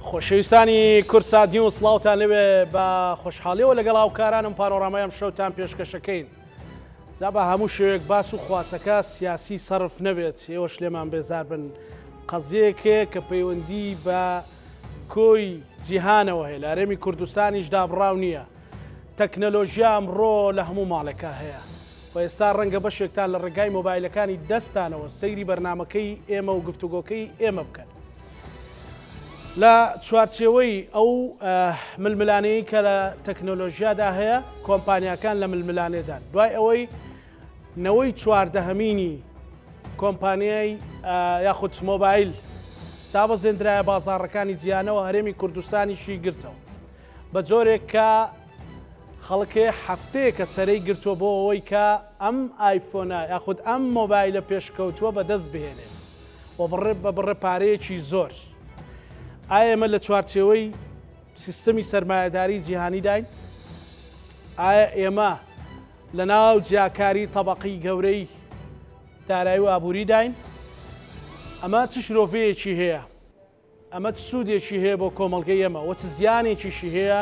خۆشەویستانی کوردسات نیوز سڵاوتان لەوێ بە خۆشحاڵیەوە لەگەڵ هاوکارانم پانۆرامای ئەم شەوتان پێشکەشەکەین جا بە هەموو شێوەیەک باس و خواسەکە سیاسی سەرف نەبێت ئێوەش لێمان بێزار بن قەزیەکێ کە پەیوەندی بە کۆی جیهانەوە هەیە لە هەرێمی کوردستانیش دابڕاو نییە تەکنەلۆژیا ئەمڕۆ لە هەموو ماڵێکا هەیە و ئێستا ڕەنگە بەشێکتان لە ڕێگای مۆبایلەکانی دەستانەوە سەیری بەرنامەکەی ئێمە و گفتوگۆکەی ئێمە بکەن. لە چوارچێوەی ئەو ململانێی کە لە تەکنۆلۆژیادا هەیە کۆمپانیاکان لە ململانێدان دوای ئەوەی نەوەی چواردەهەمینی کۆمپانیای یاخود مۆبایل دابەزێندرایە بازاڕەکانی جیانەوە هەرێمی کوردستانیشی گرتەوە بە جۆرێک کە خەڵکێ هەفتەیەکە سەرەی گرتووە بۆ ئەوەی کە ئەم ئایفۆنە یاخود ئەم مۆبایلە پێشکەوتووە بەدەست بهێنێت و بڕێ بە بڕە پارەیەکی زۆر. ئایا ئێمە لە چوارچێوەی سیستەمی سەرمایەداری جیهانیداین؟ ئایا ئێمە لە ناو جیاکاری تەبەقی گەورەی دارایی و ئابووریداین؟ ئەمە چ شرۆڤەیەکی هەیە؟ ئەمە چ سوودێکی هەیە بۆ کۆمەڵگەی ئێمە و چ زیانێکیشی هەیە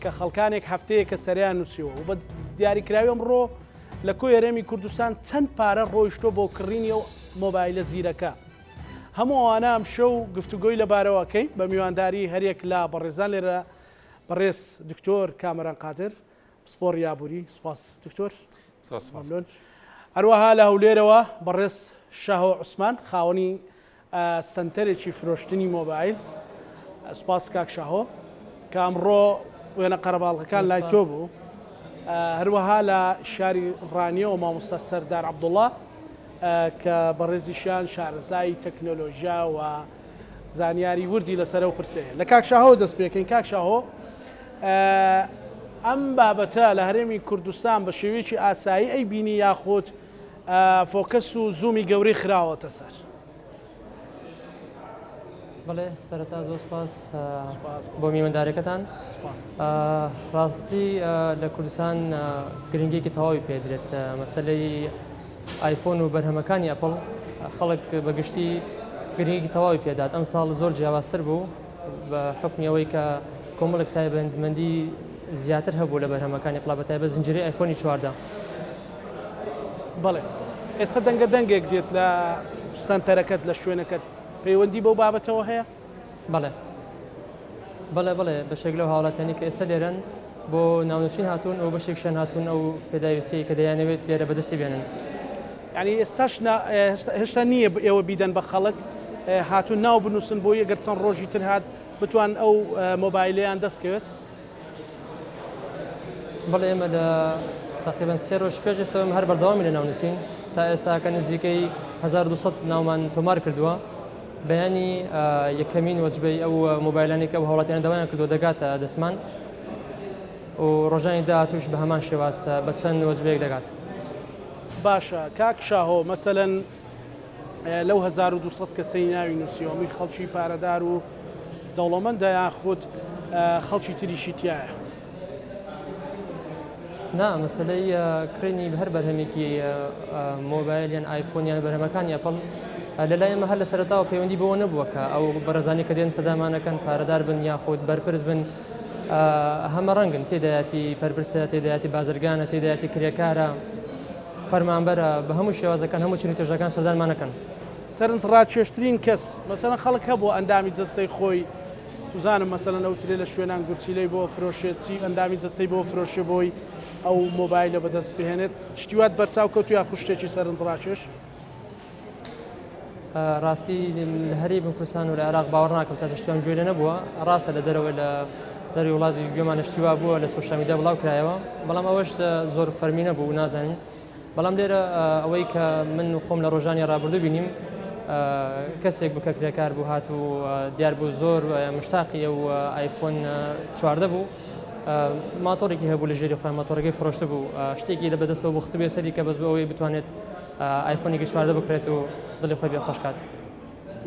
کە خەڵکانێک هەفتەیەکە سەریان نووسیوە و بە دیاریکراوی ئەمڕۆ لە کۆی هەرێمی کوردستان چەند پارە ڕۆیشتووە بۆ کڕینی ئەو مۆبایلە زیرەکە؟ هەموو ئەوانە ئەمشەو گفتوگۆی لەبارەوە ئەکەین بە میوانداری هەریەک لە بەڕێزان لێرە بەڕێز دکتۆر کامەران قادر پسپۆڕی ئابووری سوپاس دکتۆر مەمنون هەروەها لە هەولێرەوە بەڕێز شاهۆ عوسمان خاوەنی سەنتەرێکی فرۆشتنی مۆبایل. سوپاس کاک شاهۆ کە ئەمڕۆ وێنە قەرەباڵغەکان لای تۆ بوو. هەروەها لە شاری ڕانیەوە مامۆستا سەردار عەبدوڵڵا کە بەڕێزیشیان شارەزای تەکنۆلۆژیا و زانیاری وردی لەسەر ئەو پرسەیە. لە کاک شاهۆ دەست پێکەین. کاک شاهۆ ئەم بابەتە لە هەرێمی کوردستان بە شێوەیەکی ئاسایی ئەی بینی یاخود فۆکەس و زوومی گەورەی خراوەتە سەر؟ بەڵێ سەرەتا زۆر سپاس بۆ میواندارەکەتان. ڕاستی لە کوردستان گرنگێکی تەواوی پێدرێت مەسلەی ئایفۆن و بەرهەمەکانی ئەپڵ خەڵک بەگشتی گرنگێکی تەواوی پێدات ئەم ساڵ زۆر جیاوازتر بوو بە حکمی ئەوەی کە کۆمەڵێک تایبەتمەندی زیاتر هەبوو لە بەرهەمەکانی ئەپڵ بە تایبەت زنجیرەی ئایفۆنی 14. بەڵێ ئێستا دەنگە دەنگێک دێت لە سەنتەرەکەت لە شوێنەکەت پەیوەندی بەو بابەتەوە هەیە؟ بەڵێ بەڵێ بەڵێ بەشێک لەو هاوڵاتیانی کە ئێستا لێرەن بۆ ناونووسین هاتوون و بەشێکشیان هاتوون ئەو پێداویستیەی کە دەیانەوێت لێرە بەدەستی بێنن. یعنی ئێستاش هێشتا نییە ئێوە بیدەن بە خەڵک هاتوون ناو بنووسن بۆی ئەگەر چەند ڕۆژی تر هات بتوان ئەو مۆبایلەیان دەست کەوێت؟ بەڵێ ئێمە لە تقریبا سێ ڕۆژ پێش ئێستا ئێمە هەر بەردەوامی لە ناونووسین تا ئێستا کە نزیکەی 1200 ناومان تۆمار کردووە بەیانی یەکەمین وەجبەی ئەو مۆبایلانەی کە ئەو هاوڵاتیانە داوایان کردووە دەگاتە دەستمان و ڕۆژانی داهاتووش بە هەمان شێواز بە چەند وەجبەیەک دەگات. باشە کاک شاهۆ مەسەلەن لەو 1200 کەسەی ناوی نووسیوە هەمووی خەڵکی پارەدار و دەوڵەمەندە یاخود خەڵکی تریشی تایە؟ نا مەسەلەی کڕینی هەر بەرهەمێکی مۆبایل یان ئایفۆن یان بەرهەمەکانی ئەپڵ لە لای ئێمە هەر لە سەرەتاوە پەیوەندی بەوە نەبووە کە ئەو بەڕێزانی کە دێن سەدامانەکەن پارەدار بن یاخود بەرپرس بن هەمە ڕەنگن تێدایەتی پەرپرسە تێدایەتی بازرگانە تێدایەتی کرێکارە فەرمانبەرە بە هەموو شێوازەکان هەموو چین و توێژەکان سەردانمانەکەن. سەرنجڕاکێشترین کەس مەسەلەن خەڵک هەبووە ئەندامی جەستەی خۆی سوزانم مەسەلەن ئەو ترێ لە شوێنان گورچیلەی بۆ فرۆشێت چی ئەندامی جەستەی بۆ فرۆشێ بۆی ئەو مۆبایلە بەدەست بهێنێت شتی وات بەرچاو کەوتو یاخود شتێکی سەرنجڕاکێش؟ ڕاستی لە هەرێمی کوردستان و لە عێراق باوەڕ ناکەم تازە شتی وام گوێ لێ نەبووە ڕاستە لە دەرەوە لە دەری وڵات گوێمان لە شتی وا بووە لە سۆشیال میدیا بڵاو کرایەوە بەڵام ئەوەش زۆر فەرمی نەبوو و نازانین بەڵام لێرە ئەوەی کە من خۆم لە ڕۆژانی ڕابردوو بینیم کەسێک بوو کە کرێکار بوو هات و دیار بوو زۆر مشتاقی ئەو ئایفۆن 14 بوو ماتۆڕێکی هەبوو لە ژێری خۆیان ماتۆڕەکەی فرۆشتە بوو شتێکی لە بەدەستەوە بوو خستبووە سەری کە بەس بۆ ئەوەی بتوانێت ئایفۆنێکی 14 بکرێت و دڵی خۆی پێ خۆش کات.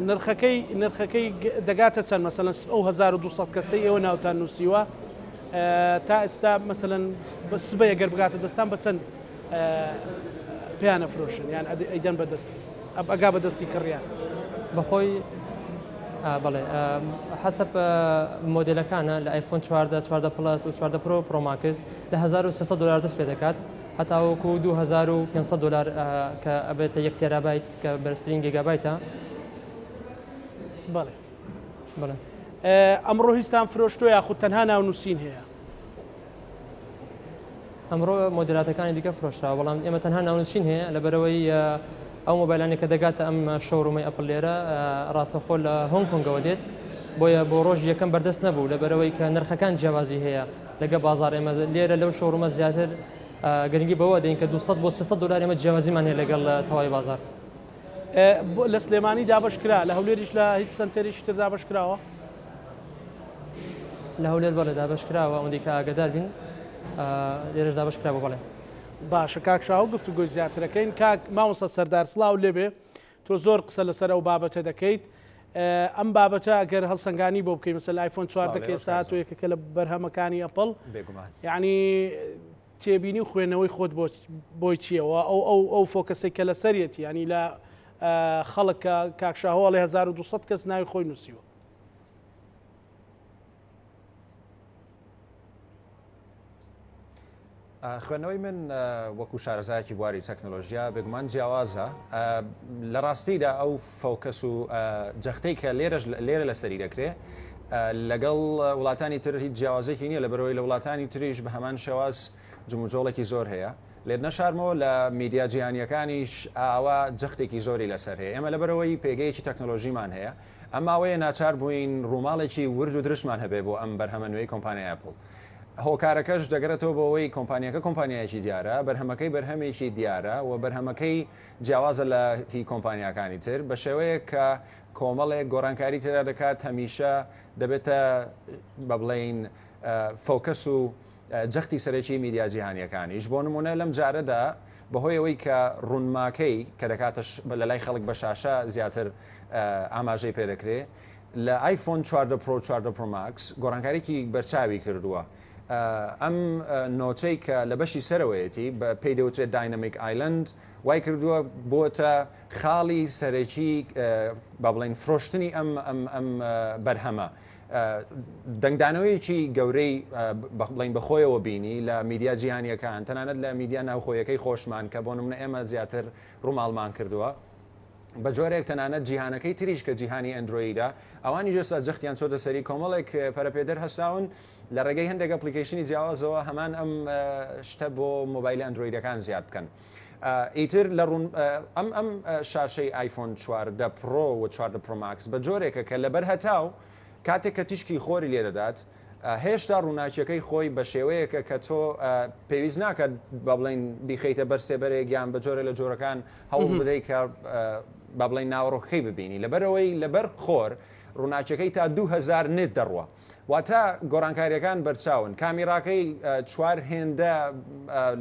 نرخەکەی نرخەکەی دەگاتە چەند مەسەلەن ئەو 1200 کەسەی ئێوە ناوتان نووسیوە تا ئێستا مەسەلەن سبەی ئەگەر بگاتە دەستان بە چەند پێیان ئەفرۆشن یان ئەیدەن بە دەست ئەگا بە دەستی کڕیار؟ بەخۆی. بەڵێ حەسەب مۆدێلەکانە لە ئایفۆن 14، 14 Plus و 14 Pro، Pro Max لە 1300 دلار دەست پێ دەکات هەتاوەکو 2500 دلار کە ئەبێتە 1 تێرابایت کە بەرزترین گیگابایتە. بەڵێ بەڵێ ئەمڕۆ هیچتان فرۆشتووە یاخود تەنها ناونووسین هەیە؟ ئەمڕۆ مۆدێلاتەکانی دیکە فرۆشراوە، بەڵام ئێمە تەنها ناونووسین هەیە، لەبەرئەوەی ئەو مۆبایلانەی کە دەگاتە ئەم showroom ەی ئەپڵ لێرە ڕاستەوخۆ لە هۆنگ کۆنگەوە دێت، بۆیە بۆ ڕۆژی یەکەم بەردەست نەبوو، لەبەرئەوەی کە نرخەکان جیاوازی هەیە لەگە بازاڕ، ئێمە لێرە لەو showroom ە زیاتر گرنگی بەوە دەین کە 200 بۆ 300 دلار ئێمە جیاوازیمان هەیە لەگەڵ تەواوی بازاڕ. لە سلێمانی دابەش کرا، لە هەولێریش لە هیچ سەنتەرێکی تر دابەش کراوە؟ لە هەولێر بەڵێ دابەش کراوە، ئەوەندەی کە ئاگادار بین لێرەش دابەش کراوە بەڵێ. باشە کاک شاهۆ گفتوگۆی زیاترەکەین. کاک مامۆستا سەردار سڵاو لێبێ، تۆ زۆر قسە لەسەر ئەو بابەتە دەکەیت، ئەم بابەتە ئەگەر هەڵسەنگانی بۆ بکەی مەسەل ئایفۆن 14 کە ئێستا هاتووە یەکێکە لە بەرهەمەکانی ئەپڵ، یعنی تێبینی و خوێندنەوەی خۆت بۆی چییە و ئەو ئەو ئەو focus ەی کە لەسەریەتی ینی لە خەڵک کە کاک شاهۆ ئەڵێ 1200 کەس ناوی خۆی نووسیوە. خوێندنەوەی من وەکو شارەزایەکی بواری تەکنۆلۆژیا بێگومان جیاوازە لە ڕاستیدا ئەو focus و جەختەی کە لێرەش لێرە لەسەری دەکرێ لەگەڵ وڵاتانی تر هیچ جیاوازێکی نییە لە بەرەوەی لە وڵاتانی تریش بە هەمان شێواز جموجۆڵێکی زۆر هەیە لێت نەشارمەوە لە میدیا جیهانیەکانیش ئاوا جەختێکی زۆری لەسەر هەیە ئێمە لەبەرەوەی پێگەیەکی تەکنۆلۆژیمان هەیە ئەم ماوەیە ناچار بووین ڕووماڵێکی ورد و درشتمان هەبێ بۆ ئەم بەرهەمە نوێی کۆمپانیای ئەپڵ. هۆکارەکەش دەگەرێتەوە بۆ ئەوەی کۆمپانیاکە کۆمپانیایەکی دیارە، بەرهەمەکەی بەرهەمێکی دیارە و بەرهەمەکەی جیاوازە لە هی کۆمپانیاکانی تر بە شێوەیەک کە کۆمەڵێک گۆڕانکاری تێدا دەکات هەمیشە دەبێتە بە بڵێین focus و جەختی سەرەکی میدیا جیهانیەکانیش بۆ نمونە لەم جارەدا بەهۆی ئەوەی کە ڕوونماکەی کە دەکاتە لە لای خەڵک بە شاشە زیاتر ئاماژەی پێدەکرێ لە ئایفۆن 14 Pro 14 Pro Max گۆڕانکاریی بەرچاوی کردووە. ئەم notch ەی کە لە بەشی سەرەوەیەتی بە پێی دەوترێت Dynamic Island وای کردووە بۆتە خاڵی سەرەکی با بڵێین فرۆشتنی ئەم ئەم ئەم بەرهەمە. دەنگدانەوەیەکی گەورەی بڵین بەخۆیەوە بینی لە میدیا جیهانیەکان تەنانەت لە میدیا ناوخۆیەکەی خۆشمان کە بۆ نمونە ئێمە زیاتر ڕووماڵمان کردووە بە جۆرێک تەنانەت جیهانەکەی تریش کە جیهانی ئەندرۆیدە ئەوانی ئێستا جەختیان چۆتە سەری کۆمەڵێک پەرەپێدەر هەستاون لە ڕێگەی هەندێک application ی جیاوازەوە هەمان ئەم شتە بۆ مۆبایلی ئەندرۆیدەکان زیاد بکەن. ئیتر لە ڕوون ئەم ئەم شاشەی ئایفۆن 14 Pro و 14 Pro Max بە جۆرێکە کە لەبەر هەتاو کاتێک کە تیشکی خۆری لێ دەدات هێشتا ڕووناکیەکەی خۆی بە شێوەیەکە کە تۆ پێویست ناکات با بڵێین بیخەیتە بەر سێبەرێک یان بە جۆرە لە جۆرەکان هەوڵ بدەیت کە با بڵێین ناوەڕۆکەکەی ببینی لەبەرەوەی لەبەر خۆر ڕووناکیەکەی تا 2000 nit دەڕوە واتە گۆڕانکاریەکان بەرچاون کامیراکەی چوار هێندە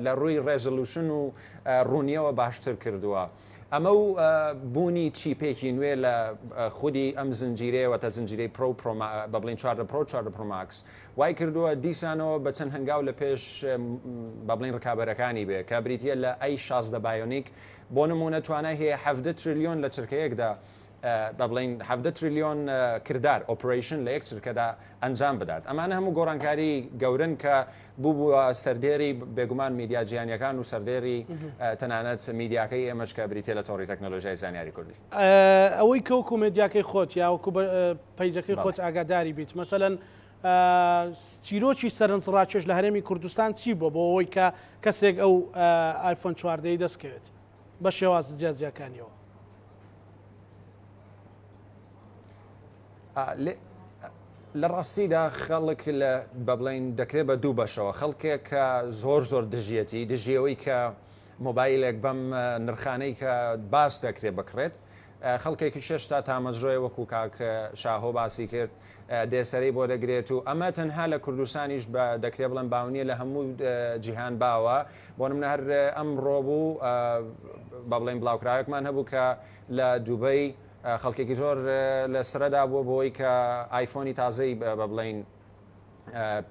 لە ڕووی resolution و ڕوونیەوە باشتر کردووە. ئەمە و بوونی چیپێکی نوێ لە خودی ئەم زنجیرەیە واتە زنجیرەی Pro Pro بە بڵین 14 Pro 14 Pro Max وای کردووە دیسانەوە بە چەند هەنگاو لە پێش بە بڵین ڕکابەرەکانی بێ کە بریتە لە A 16 Bionic بۆ نمونە توانای هەیە 17 تریلیۆن لە چرکەیەکدا با بڵێین 17 تریلیۆن کردار operation لە یەک چرکەدا ئەنجام بدات. ئەمانە هەموو گۆڕانکاری گەورەن کە بووبووە سەردێری بێگومان میدیا جیهانیەکان و سەردێری تەنانەت میدیاکەی ئێمەش کە بریتیە لە تۆڕی تەکنەلۆژیای زانیاری کوردی. ئەوەی کە وەکو مێدیاکەی خۆت یا وەکو page ەکەی خۆت ئاگاداری بیت مەسەلەن چیرۆکی سەرنجڕاکێش لە هەرێمی کوردستان چی بووە بۆ ئەوەی کە کەسێک ئەو ئایفۆن چواردەی دەستکەوێت بە شێوازە جیاجیاکانیەوە؟ لە ڕاستیدا خەڵک لە بە بڵین دەکرێت بە دوو بەشەوە خەڵکێک کە زۆر زۆر دژیەتی دژیەوەی کە مۆبایلێک بەم نرخانەی کە باس دەکرێت بکڕێت خەڵکێکی شێشتا تامەزرۆیە وەکو کاک شاهۆ باسی کرد دێسەرەی بۆ دەگرێت و ئەمە تەنها لە کوردستانیش بە دەکرێ بڵێن باو نییە لە هەموو جیهان باوە بۆ نمونە هەر ئەمڕۆ بوو بە بڵێن بڵاوکراوێکمان هەبوو کە لە دوبەی خەڵکێکی زۆر لە سرەدا بووە بۆی کە ئایفۆنی تازەی بە بڵێن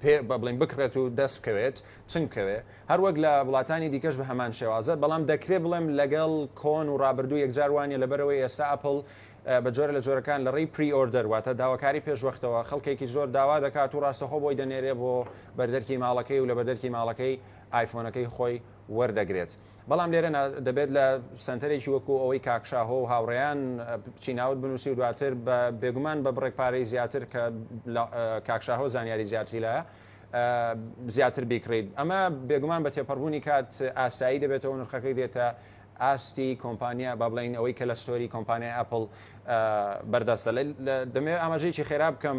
پێ بە بڵین بکڕێت و دەست بکەوێت چنگ بکەوێ هەروەک لە وڵاتانی دیکەش بە هەمان شێوازە بەڵام دەکرێ بڵێم لەگەڵ کۆن و ڕابردوو یەکجار وانە لەبەرەوەی ئێستا ئەپل بە جۆرە لە جۆرەکان لە ڕێی pre-order واتە داواکاری پێشوەختەوە خەڵکێکی زۆر داوا دەکات و ڕاستەخۆ بۆی دەنێرێ بۆ بەردەرکی ماڵەکەی و لە بەردەرکی ماڵەکەی ئایفۆنەکەی خۆی وەردەگرێت. بەڵام لێرە نا دەبێت لە سەنتەرێکی وەکو ئەوەی کاک شاهۆ و هاوڕێیان بچی ناوت بنووسی و دواتر بە بێگومان بە بڕێک پارەی زیاتر کە کاک شاهۆ زانیاری زیاتری لایە زیاتر بیکڕیت. ئەمە بێگومان بە تێپەڕبوونی کات ئاسایی دەبێتەوە نرخەکەی دێتە ئاستی کۆمپانیا با بڵێین ئەوەی کە لە store ی کۆمپانیای ئەپڵ بەردەستە. دەمەوێت ئاماژەیەکی خێرا بکەم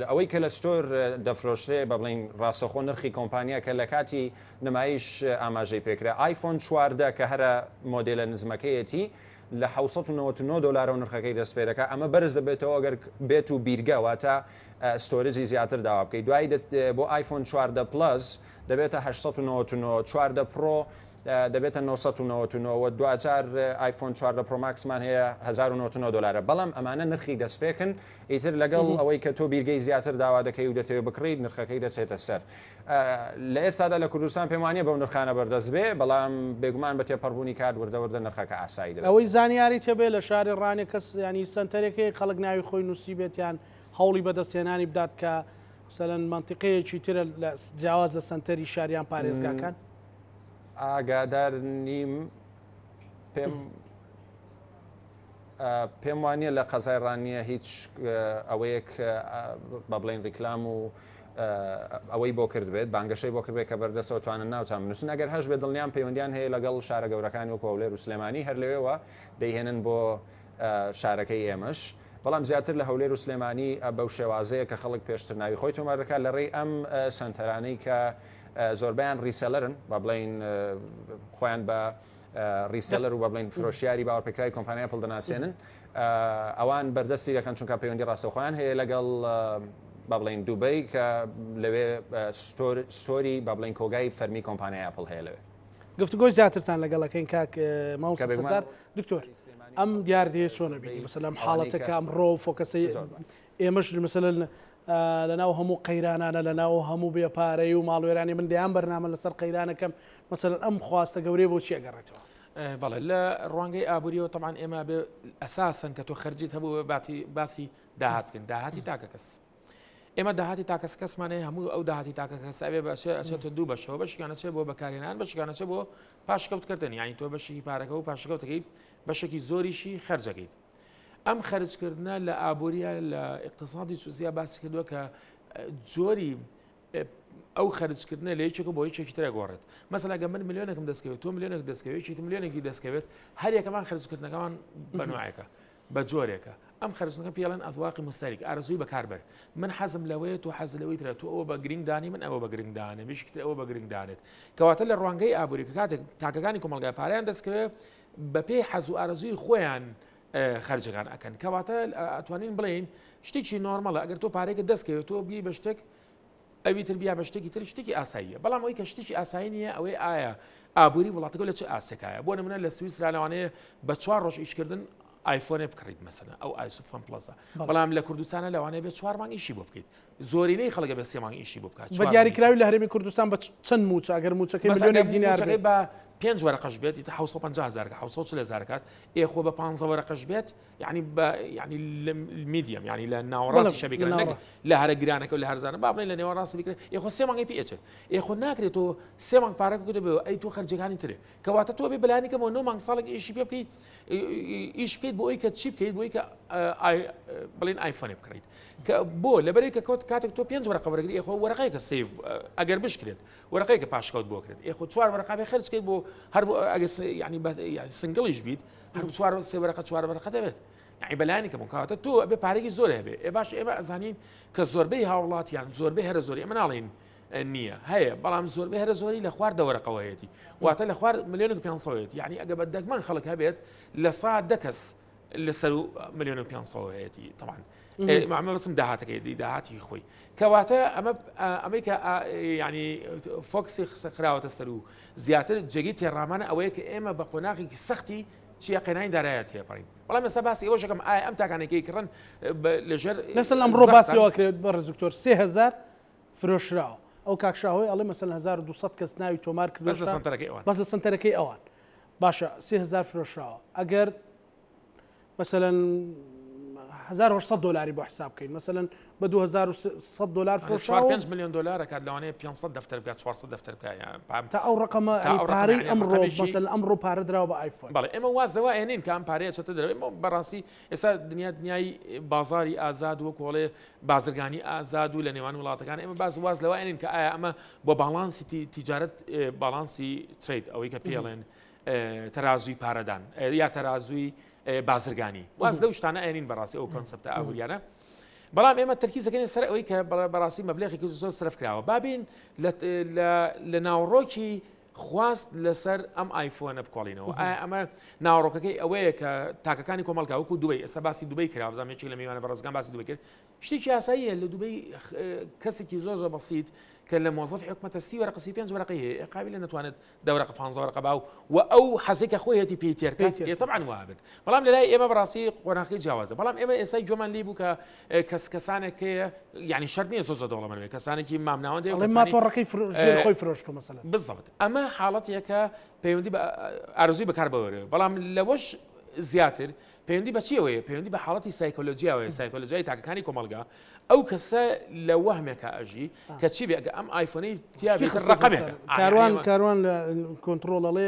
ئەوەی کە لە store دەفرۆشرێ بە بڵێین ڕاستەخۆ نرخی کۆمپانیا کە لە کاتی نمایش ئاماژەی پێکرا ئایفۆن 14 کە هەرە مۆدێلە نزمەکەیەتی لە 799 دلارەوە نرخەکەی دەست پێ دەکات ئەمە بەرز دەبێتەوە ئەگەر بێت و بیرگە واتە storage ی زیاتر داوا بکەیت دوایی بۆ ئایفۆن 14 Plus دەبێتە 899 14 Pro دەبێتە 999 و دواجار ئایفۆن 14 Pro Max مان هەیە 1099 دلارە بەڵام ئەمانە نرخی دەستپێکن ئیتر لەگەڵ ئەوەی کە تۆ بیرگەی زیاتر داوا دەکەی و دەتەوێت بکڕیت نرخەکەی دەچێتە سەر لە ئێستادا لە کوردستان پێم وانیە بەو نرخانە بەردەست بێ بەڵام بێگومان بە تێپەڕبوونی کات وردە وردە نرخەکە ئاسایی دەبێتەوە. ئەوەی زانیاریت هەبێ لە شاری ڕانیە کەس یانی سەنتەرێک هەیە خەڵک ناوی خۆی نووسیبێت یان هەوڵی بەدەستهێنانی بدات کە مەسەلەن مەنتیقەیەکی ترە لە جیاواز لە سەنتەری شار یان پارێزگاکان؟ ئاگادار نیم پێم پێم وانییە لە قەزای ڕانیە هیچ ئەوەیەک بە بڵێن ڕیکلام و ئەوەی بۆ کرد بێت بانگەشەی بۆ کردبێت کە بەردەسەوە توانن ناوتان بنووسن ئەگەر هەش بێت دڵنیام پەیوەندیان هەیە لەگەڵ شارە گەورەکانی وەکو هەولێر و سلێمانی هەر لەوێوە دەیهێنن بۆ شارەکەی ئێمەش بەڵام زیاتر لە هەولێر و سلێمانی بەو شێوازەیە کە خەڵک پێشتر ناوی خۆی تۆمار دەکات لە ڕێی ئەم سەنتەرانەی کە زۆربەیان reseller ن با بڵێین خۆیان بە reseller و بە بڵێین فرۆشیاری باوەڕپێکراوی کۆمپانیای ئەپڵ دەناسێنن ئەوان بەردەستی دەکەن چونکە پەیوەندی ڕاستەوخۆیان هەیە لەگەڵ با بڵێین دوبەی کە لەوێ store ی با بڵێین کۆگای فەرمی کۆمپانیای ئەپڵ هەیە لەوێ. گفتوگۆی زیاترتان لەگەڵ ئەکەین کاک مامۆستا سەردار. دکتۆر ئەم دیاردەیە چۆن ئەبینی مەسەلەن ئەم حاڵەتە کە ئەمڕۆ focus ەی ئێمەش مەسەلەن لەناو هەموو قەیرانانە لەناو هەموو بێ پارەی و ماڵوێرانی من دەیان بەرنامە لەسەر قەیرانەکەم مەسەلەن ئەم خواستە گەورەیە بۆ چی ئەگەڕێتەوە؟ بەڵێ لە ڕوانگەی ئابووریەوە تەبعەن ئێمە بێ ئەساسەن کە تۆ خەرجیت هەبوو باتی باسی داهات بکەین داهاتی تاکە کەس ئێمە داهاتی تاکەس کەسمان هەیە هەموو ئەو داهاتی تاکە کەس ئەوێ بەچێ ئەچێتە دوو بەشەوە بەشیان ئەچێ بۆ بەکارهێنان بەشیان ئەچێ بۆ پاشکەوتکردن یعنی تۆ بەشێکی پارەکە و پاشکەوتەکەی بەشێکی زۆریشی خەرجەکەیت ئەم خەرجکردنە لە ئابووریە لە اقتصادی جزئیە باسی کردووە کە جۆری ئەو خەرجکردنە لە یەکێکە بۆ یەکێکی ترە گۆڕێت مەسەلا گە من ملیۆنێکم دەستکەوێت تۆ ملیۆنێک دەستکەوێت یەکێکی ملیۆنێکی دەستکەوێت هەر یەکەمان خەرجکردنەکەمان بە نوعێکە بە جۆرێکە ئەم خەرجکردنەکە پێڵێن ئەذواقی مستهلک ئارەزووی بەکاربەر من حەزم لەوەیە تۆ حەز لەوەی ترە تۆ ئەوە بە گرنگ دانی من ئەوە بە گرنگ دانێ مشکی تر ئەوە بە گرنگ دانێت کەواتە لە ڕوانگەی ئابووری کە کاتێک تاکەکانی کۆمەڵگای پارەیان دەستکەوێت بەپێی حەز و ئارەزووی خۆیان خەرجەکان ئەکەن کەواتە ئەتوانین بڵێین شتێکی نۆرمەڵە ئەگەر تۆ پارێکت دەستکەوێت تۆ بی بە شتێک ئەوی تر بیا بە شتێکی تر شتێکی ئاساییە بەڵام ئەوی کە شتێکی ئاسایی نییە ئەوەی ئایا ئابووری وڵاتەکە لە چ ئاستێکایە بۆ نمونە لە سویسرا لەوانەیە بە چوار ڕۆژ ئیشکردن ئایفۆنێ بکڕیت مەسەلەن ئەو ئایفۆن Plus ە بەڵام لە کوردستانە لەوانەیە بێ چوار مانگ ئیشی بۆ بکەیت زۆرینەی خەڵکە بە سێ مانگ ئیشی بۆ بکات بە دیاریکراوی لە هەرێمی کوردستان بە چەند مووچە ئەگەر مووچەکەی ملیۆنێک دینار بێت بە پێنج وەرەقەش بێت ئیتر 750 هەزار کە 740 هەزار کات ئێ خۆ بە 15 وەرەقەش بێت یعنی بە یعنی medium یعنی لە ناوەڕاستی شە بیکرێت نەک لە هەرە گرانەکە و لە هەرزانە با بڵێن لە نێوەڕاستی بیکرێت ئێ خۆ سێ مانگی پێ ئەچێت ئێ خۆ ناکرێت تۆ سێ مانگ پارەکە کردو بێ ئەی تۆ خەرجەکانی ترێ کەواتە تۆ بێ بەلانی کەمەوە نۆ مانگ ساڵێک ئیشی پێ بکەیت ئیش بکەیت بۆ ئەوی کە چی بکەیت بۆی کە بڵێن ئایفۆنێ بکڕیت کە بۆ لەبەرەی کە کۆت کاتێک تۆ پێنج وەرەقە وەرەگری ئێخۆ وەرەقەیەکە save ئەگەر بشکرێت وەرەقەیەکە پاشکەوت بۆ کرێت ئێخۆ چوار وەرەقە بێ خەرج بکەیت بۆ هەر ئەگەر ینی single یش بیت هەر چوار سێ وەرەقە چوار وەرەقە دەبێت یعنی بەلانی کەم کاتە تۆ ئەبێ پارێکی زۆر هەبێ ئێ باش ئێمە ئەزانین کە زۆربەی هاوڵاتیان زۆربەی هەرە زۆری ئەمە ناڵین نییە هەیە بەڵام زۆربەی هەرە زۆری لە خوار دەوەرەقەوەیەتی واتە لە خوار ملیۆنێک پێ یعنی ئەگە بە دەگمەن خەڵک هەبێت لە سا دە کەس لەسەر ملیۆن و پێ طبعا ئەمە بەسم داهاتەکەی دی داهاتی خۆی کەواتە ئەمە ئەمەی کە ینی focus ی خسە خراوەتە سەر و زیاتر جێگەی تێڕامانە ئەوەیە کە ئێمە بە قۆناغێکی سەختی چیە قەینانی دارایە تێپەڕین بەڵام ئێستا باسی ئەوەشەکەم ئایا ئەم تاکانێکی کڕن لەژێر لەسەر ئەمڕۆ باسیەوە کرێت بەڕێز دکتۆر 3000 فرۆشراوە ئەو کاک شاهۆی ئەڵێ مەسەلەن 1200 کەس ناوی تۆمار کردووە بەس لە سەنتەرەکەی ئەوان بەس لە سەنتەرەکەی ئەوان باشە 3000 فرۆشراوە ئەگەر مەسەلەن 1800 دلاری بۆ حساب بکەین مەسەلەن بە 2100 دلار فرۆشراوە 4 5 میلیۆن دلار ئەکات لەوانەیە 500 دەفتەر بکات 400 دەفتەر بکات یان تا ئەو ڕقەمە پارەی ئەمڕۆ مەسەلەن ئەمڕۆ پارە دراوە بە ئایفۆن. بەڵێ ئێمە واز لەوە ئەهێنین کە ئەم پارەیە چەتە دەرەوە ئێمە بەڕاستی ئێستا دنیا دنیای بازاری ئازاد وەکو ئەڵێ بازرگانی ئازاد و لە نێوان وڵاتەکان ئێمە باز واز لەوە ئەنین کە ئایا ئەمە بۆ باڵانسی تیجارەت باڵانسی trade ئەوەی کە پێڵێن تەرازووی پارەدان یا تەرازووی بازرگانی واز لەو شتانە ئەنین بەڕاستی ئەو کۆنسپتە ئابووریانە. بەڵام ئێمە تەرکیزەکەین سەر ئەوەی کە بەڕاستی مەبلەغێکی زۆر سرف کراوە بابین لە ناوڕۆکی خواست لەسەر ئەم ئایفۆنە بکۆڵینەوە ئایا ئەمە ناوەڕۆکەکەی ئەوەیە کە تاکەکانی کۆمەڵگا وەکو دوبەی ئێستا باسی دوبەی کرا بزانم یەکێک لە میوانە بەڕێزەکان باسی دوبەی کرد شتێکی ئاساییە لە دوبەی کەسێکی زۆر زۆر بەسیت کە لە مۆزەفی حکومەتە سی وەرەقە 35 وەرەقەی هەیە قابلە نەتوانێت دە وەرەقە 15 وەرەقە باو و ئەو حەزێک کە خۆیەتی پێی تێرکات ئێ طبعا وابێت بەڵام لە لای ئێمە بەڕاستی قۆناغەکەی جیاوازە بەڵام ئێمە ئێستا گوێمان لی بوو کە کەس کەسانێک هەیە یعنی شەرت نییە زۆر زۆر دەوڵەمەند بێت کەسانێکی مامناوەند هەیە ئەڵێ ماتۆڕەکەی خۆی فرۆشتوو مەسەلەن بالضبط ئەمە حاڵەتێکە پەیوەندی بە ئارەزووی بەکار بەوەرەوە بەڵام لەوەش زیاتر پەیوەندی بە چیەوەیە پەیوەندی بە حاڵەتی سایکۆلۆژیاوەیە سایکۆلۆژیای تاکەکانی کۆمەڵگا ئەو کەسە لە وەهمێکا ئەژی کە چی بێ ئەگە ئەم ئایفۆنەی تیا بێت ڕقمێکە کاروان کاروان لە کۆنتڕۆڵ ئەڵێ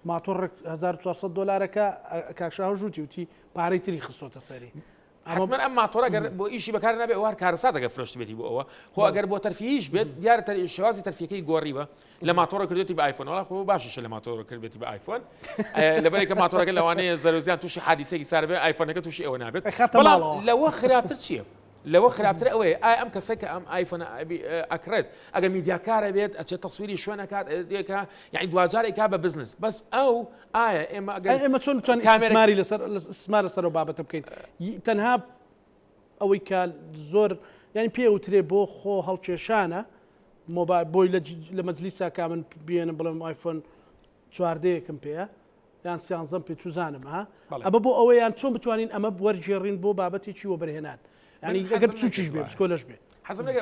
ماتۆڕێک 1400 دلارەکە کاک شاهۆش وتی وتی پارەی تری خستۆتە سەری. حتمما ئەم ماتۆرە گەر بۆ ئیشی بەکار نابێ ئەوە هەر کارەساتە گەر فرۆشتبێتی بۆ ئەوە خۆ ئەگەر بۆ تەرفیهیش بێت دیارە تەر شێوازی تەرفیەکەی گۆڕیوە لە ماتۆرە کردێتی بە ئایفۆن وڵا خۆ باشیشە لە ماتۆرە کردێتی بە ئایفۆن لەبەرێکە ماتۆرەکە لەوانەیە زەرۆزیان تووشی حادیسێکی سار بێ ئایفۆنەکە تووشی ئەوە نابێت بەڵام لەوە خراپتر چییە؟ لەوە خراپتر ئەوەیە ئایا ئەم کەسە کە ئەم ئایفۆنە ئەکڕێت ئەگەر میدیاکارە بێت ئەچێت تەسویری شوێنەکات ئەکا یعنی دواجار ئەیکا بە بزنس بەس ئەو ئایا ئێمە ئەگەر ئێمە چۆن بتوانین ئیستثماری لەسەر ئیستثمار لەسەر ئەو بابەتە بکەین تەنها ئەوەی کە زۆر یعنی پێ وترێ بۆ خۆ هەڵکێشانە مۆبایل بۆی لە مەجلیسا کا من بێنم بڵێم ئایفۆن چواردەیەکم پێیە یان سیانزەم پێ چوزانم ها ئەمە بۆ ئەوە یان چۆن بتوانین ئەمە وەرگێڕین بۆ بابەتێکی وەبەرهێنان ینی ئەگەر بچووکیش بێ بچکۆلەش بێ حەزم لەگە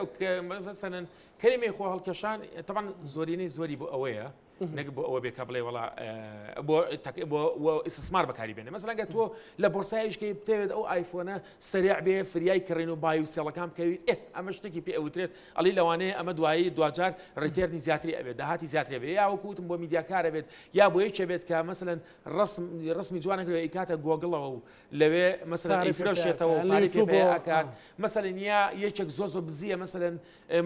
مەسەلەن کەلیمەی خۆ هەڵکێشان تەبعەن زۆرینەی زۆری بۆ ئەوەیە نەک بۆ ئەوە بێ کە بڵێ وڵا بۆ بۆ ئیسسمار بەکاری بێنێ مەسەلەن گەر تۆ لە بۆرسایشکەی بتەوێت ئەو ئایفۆنە سەریع بێ فریای کڕین و buy و sell ەکان بکەویت ئێ ئەمە شتێکی پێ ئەوترێت ئەڵی لەوانەیە ئەمە دوایی دواجار return ی زیاتری ئەبێت داهاتی زیاتری بێ یا وەکو وتم بۆ میدیاکارە بێت یا بۆ یەکێ بێت کە مەسەلەن ڕسم ڕسمی جوانە کرێ ئەیکاتە گۆگڵەوە و لەوێ مەسەلەن ئەیفرۆشێتەوە و پارەی پێ پەیا ئەکات مەسەلەن یا یەکێک زۆر زۆر busy یە مەسەلەن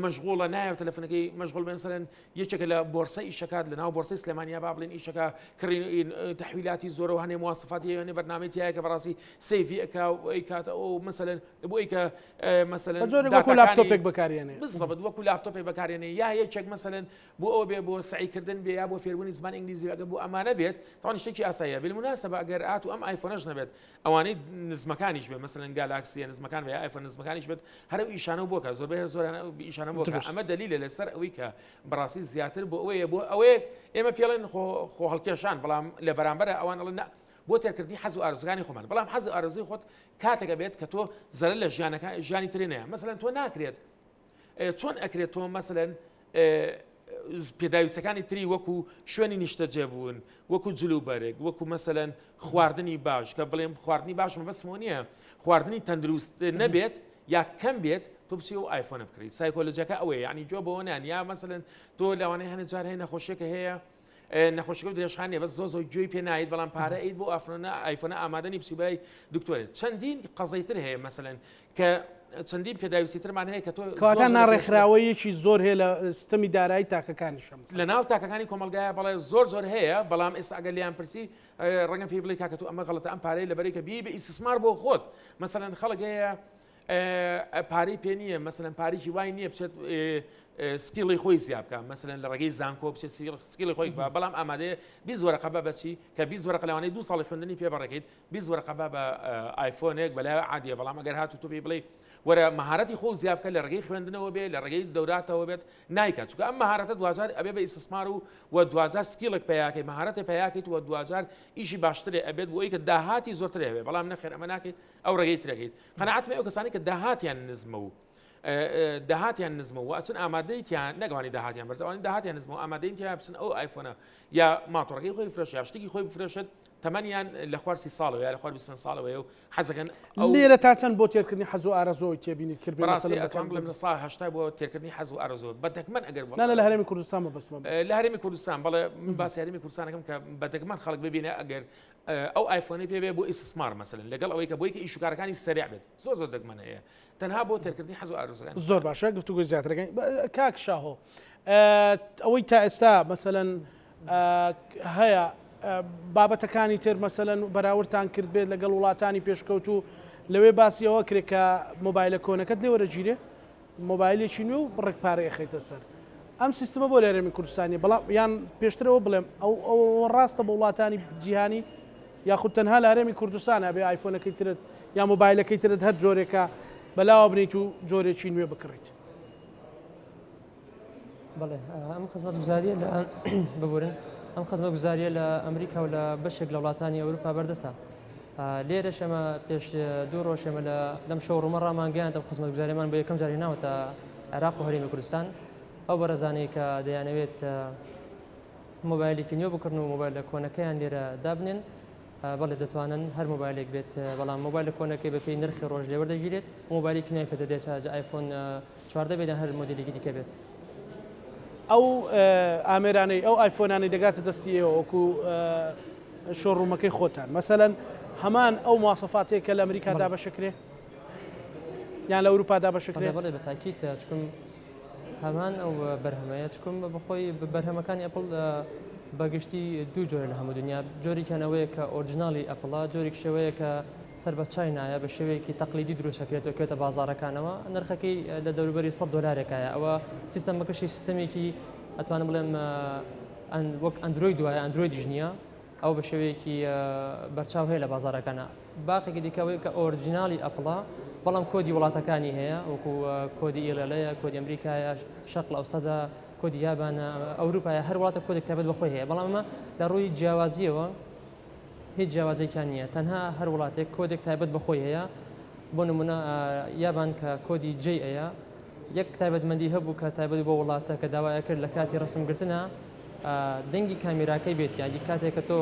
مەشغوڵە نایەوە تەلەفۆنەکەی مەشغوڵ بێ مەسەلەن یەکێکە لە بۆرسە ئیشەکات لە ناو بۆرسەی سلێمانیا با بڵێن ئیشەکە کڕین تەحویلاتی زۆرە و هەنێ مواسفاتی هەیە هەنێ بەرنامەی تایە کە بەڕاستی save ی ئەکا و ئەیکاتە ئەو مەسەلەن بۆ ئەی کە مەسەلەن بە جۆرێک وەکو لاپتۆپێک بەکارێنێ بالضبط وەکو لاپتۆپێک بەکارێنێ یا یەکێک مەسەلەن بۆ ئەوە بێ بۆ سەعیکردن بێ یا بۆ فێربوونی زمان ئینگلیزی ئەگەر بۆ ئەمانە بێت تاوان شتێکی ئاساییە بالمناسبە ئەگەر ئات و ئەم ئایفۆنەش نەبێت ئەوانەی نزمەکانیش بێ مەسەلەن گالاکسیە نزمەکان بێ ئایفۆن نزمەکانیش بێت هەر ئەو ئیشانە بۆکە زۆربەی هەر زۆرانە ئەو ئیشانە بۆکە ئەمە دەلیلە لەسەر ئەوەی کە بەڕاستی زیاتر بۆ ئەوەیە بۆ ئەوەیەک ئێمە پێڵێن خۆ خۆ هەڵکێشان بەڵام لە بەرامبەر ئەوان ئەڵێن نا بۆ تێرکردنی حەز و ئارەزوەکانی خۆمان بەڵام حەز و ئارەزوی خۆت کاتێکە بێت کە تۆ زەرەر لە ژیانەکە ژیانی ترێ نەیە مەسەلەن تۆ ناکرێت چۆن ئەکرێت تۆ مەسەلەن پێداویستەکانی تری وەکو شوێنی نیشتەجێبوون وەکو جلوبەرگ وەکو مەسەلەن خواردنی باش کە بڵێم خواردنی باش مەبەستمەوە نییە خواردنی تەندروست نەبێت یا کەم بێت تۆ بچی و ئایفۆنە بکڕیت سایکۆلۆجیەکە ئەوەیە یعنی جۆ بەوە نیان یا مەسەلەن تۆ لەوانەیە هەنێ جار هەیە نەخۆشیەکە هەیە نەخۆشەکە درێژخان نیە بەس زۆ زۆر گوێی پێ نایت بەڵام پارە ئەیت بۆ ئەفرۆنە ئایفۆنە ئامادەنی بچی بەلای دکتۆرێت چەندین قەزەی تر هەیە مەسەلەن کە چەندین پێداویستی ترمان هەیە کە تۆ کەواتە ناڕێکخراوەیەکی زۆر هەیە لە سیستەمی دارایی تاکەکانیشم لە ناو تاکەکانی کۆمەڵگایە بەڵێ زۆر زۆر هەیە بەڵام ئێستا ئەگەر لیان پرسی ڕەنگە پێی بڵێ کاکە تۆ ئەمە غەڵەتە ئەم پارەی لەبەرەی کە بی بە ئیستثمار بۆ خۆت مەسەلەن خەڵک هەیە پارەی پێ نییە مەسەلەن پارێکی وای نییە بچێت skill ی خۆی زیاد بکە مەسەلەن لە ڕێگەی زانکۆ بچێت skill ی خۆی بە بەڵام ئامادەیە 20 وەرەقە بە بەچی کە 20 وەرەقە لەوانەیە دو ساڵی خوێندنی پێ بەڕێکەیت 20 وەرەقە بە بە ئایفۆنێک بەلای عادیە بەڵام ئەگەر هاتوو تۆ پێی بڵێ وەرە مەهارەتی خۆ زیاد بکە لە ڕێگەی خوێندنەوە بێ لە ڕێگەی دەوراتەوە بێت نایکات چونکە ئەم مەهارەتە دواجار ئەبێ بە ئیستثمار و و دواجار skill ێک پیاکەی مەهارەتێ پیاکەیت و دواجار ئیشی باشترێ ئەبێت بۆ ئەوەی کە داهاتی زۆرترێ هەبێ بەڵام نەخێر ئەمە ناکەیت ئەو ڕێگەی ترەکەیت قەناعەتم ئەو کەسانی کە داهاتیان نزمە و داهاتیان نزمە و ئەچن ئامادەیتیان نەگەوانی داهاتیان بەرز ئەوانی داهاتیان نزمە و ئامادەین تیا بچن ئەو ئایفۆنە یا ماتۆڕەکەی خۆی فرۆش یا شتێکی خۆی بفرۆشێت. تەمەنیان لە خوار 30 ساڵەوە یا لە خوار 25 ساڵەوەیە و حەزەکەن ئەو لێرە تا چەند بۆ تێرکردنی حەز و ئارەزووی تێبینیت کرد بەڕاستی ئەتوانم بڵێم 80% بۆ تێرکردنی حەز و ئارەزوو بە دەگمەن ئەگەر نا لە هەرێمی کوردستان مەبەستمە لە هەرێمی کوردستان بەڵێ من باسی هەرێمی کوردستانەکەم کە بە دەگمەن خەڵک ببینە ئەگەر ئەو ئایفۆنی پێ بێ بۆ ئیسسمار مەسەلەن لەگەڵ ئەوەی کە بۆی کە ئیشوکارەکانی سەریع بێت زۆر زۆر دەگمەن هەیە تەنها بۆ تێرکردنی حەز و ئارەزوەکان. زۆر باشە گفتوگۆی زیاترەکەین کاک شاهۆ ئەوەی تا ئێستا مەسەلەن هەیە بابەتەکانی تر مەسەلەن بەراوردتان کرد بێت لەگەڵ وڵاتانی پێشکەوتوو لەوێ باسی ئەوە کرێت کە مۆبایلە کۆنەکەت لێ وەرەگیرێ مۆبایلێکی نوێ و بڕێک پارە ئەخەیتە سەر ئەم سیستمە بۆ لە هەرێمی کوردستانی بەڵام یان پێشترەوە بڵێم ئەو ئەوە ڕاستە بۆ وڵاتانی جیهانی یاخود تەنها لە هەرێمی کوردستان ئەبێ ئایفۆنەکەی ترت یا مۆبایلەکەی ترت هەر جۆرێکە بەلاوە بنیت و جۆرێکی نوێ بکڕیت. بەڵێ ئەم خزمەتگوزاریە لە ببورن ئەم خزمەتگوزاریە لە ئەمریکا و لە بەشێک لە وڵاتانی ئەوروپا بەردەستە لێرەش ئەمە پێش دوو ڕۆژ ئێمە لە لەم showroom ە ڕامانگەیاند ئەم خزمەتگوزاریمان بۆ یەکەم جار هێناوەتە عێراق و هەرێمی کوردستان ئەو بەڕێزانەی کە دەیانەوێت مۆبایلێکی نوێ بکڕن و مۆبایلە کۆنەکەیان لێرە دابنێن بەڵێ دەتوانن هەر مۆبایلێک بێت بەڵام مۆبایلە کۆنەکەی بەپێی نرخی ڕۆژ لێ وەردەگیرێت مۆبایلێکی نوێ پێ دەدرێت جا ئایفۆن 14 بێت یان هەر مۆدیلێکی دیکە بێت. ئەو ئامێرانەی ئەو ئایفۆنانەی دەگاتە دەستی ئێوە وەکو showroom ەکەی خۆتان مەسەلەن هەمان ئەو مواسەفاتەیە کە لە ئەمریکا دابەشەکرێ یان لە ئەوروپا دابەشەکرێ؟ بەڵێ بە تاکید چکم هەمان ئەو بەرهەمەیە چکم بەخۆی بەرهەمەکانی ئەپڵ بەگشتی دوو جۆرە لە هەموو دنیا جۆرێکیان ئەوەیە کە original ی ئەپڵە جۆرێک شێوەیە کە سەر بە چاینایە بە شێوەیەکی تەقلیدی دروست ئەکرێت و ئەکەوێتە بازاڕەکانەوە نرخەکەی لە دەوروبەری 100 دۆلارێکایە ئەوە سیستەمەکەشی سیستەمێکی ئەتوانم بڵێم وەک ئەندرۆید وایە ئەندرۆیدیش نییە ئەو بە شێوەیەکی بەرچاو هەیە لە بازارەکانە باخێکی دیکەوەی کە original ی ئەپڵە بەڵام کۆدی وڵاتەکانی هەیە وەکو کۆدی ئیڵێڵەیە کۆدی ئەمریکایە شەرق ئەوسەدا کۆدی یابانە ئەوروپایە هەر وڵاتە کۆدێک تایبەت بە خۆی هەیە بەڵام ئەمە لە ڕووی جیاوازیەوە هیچ جیاوازیەکیان نییە تەنها هەر وڵاتێک کۆدێک تایبەت بە خۆی هەیە بۆ نمونە یابان کە کۆدی J ەیە یەک تایبەتمەندی هەبوو کە تایبەت بۆ وڵاتە کە داوایە کرد لە کاتی ڕسمگرتنە دەنگی کامیراکەی بێت یادی کاتێک کە تۆ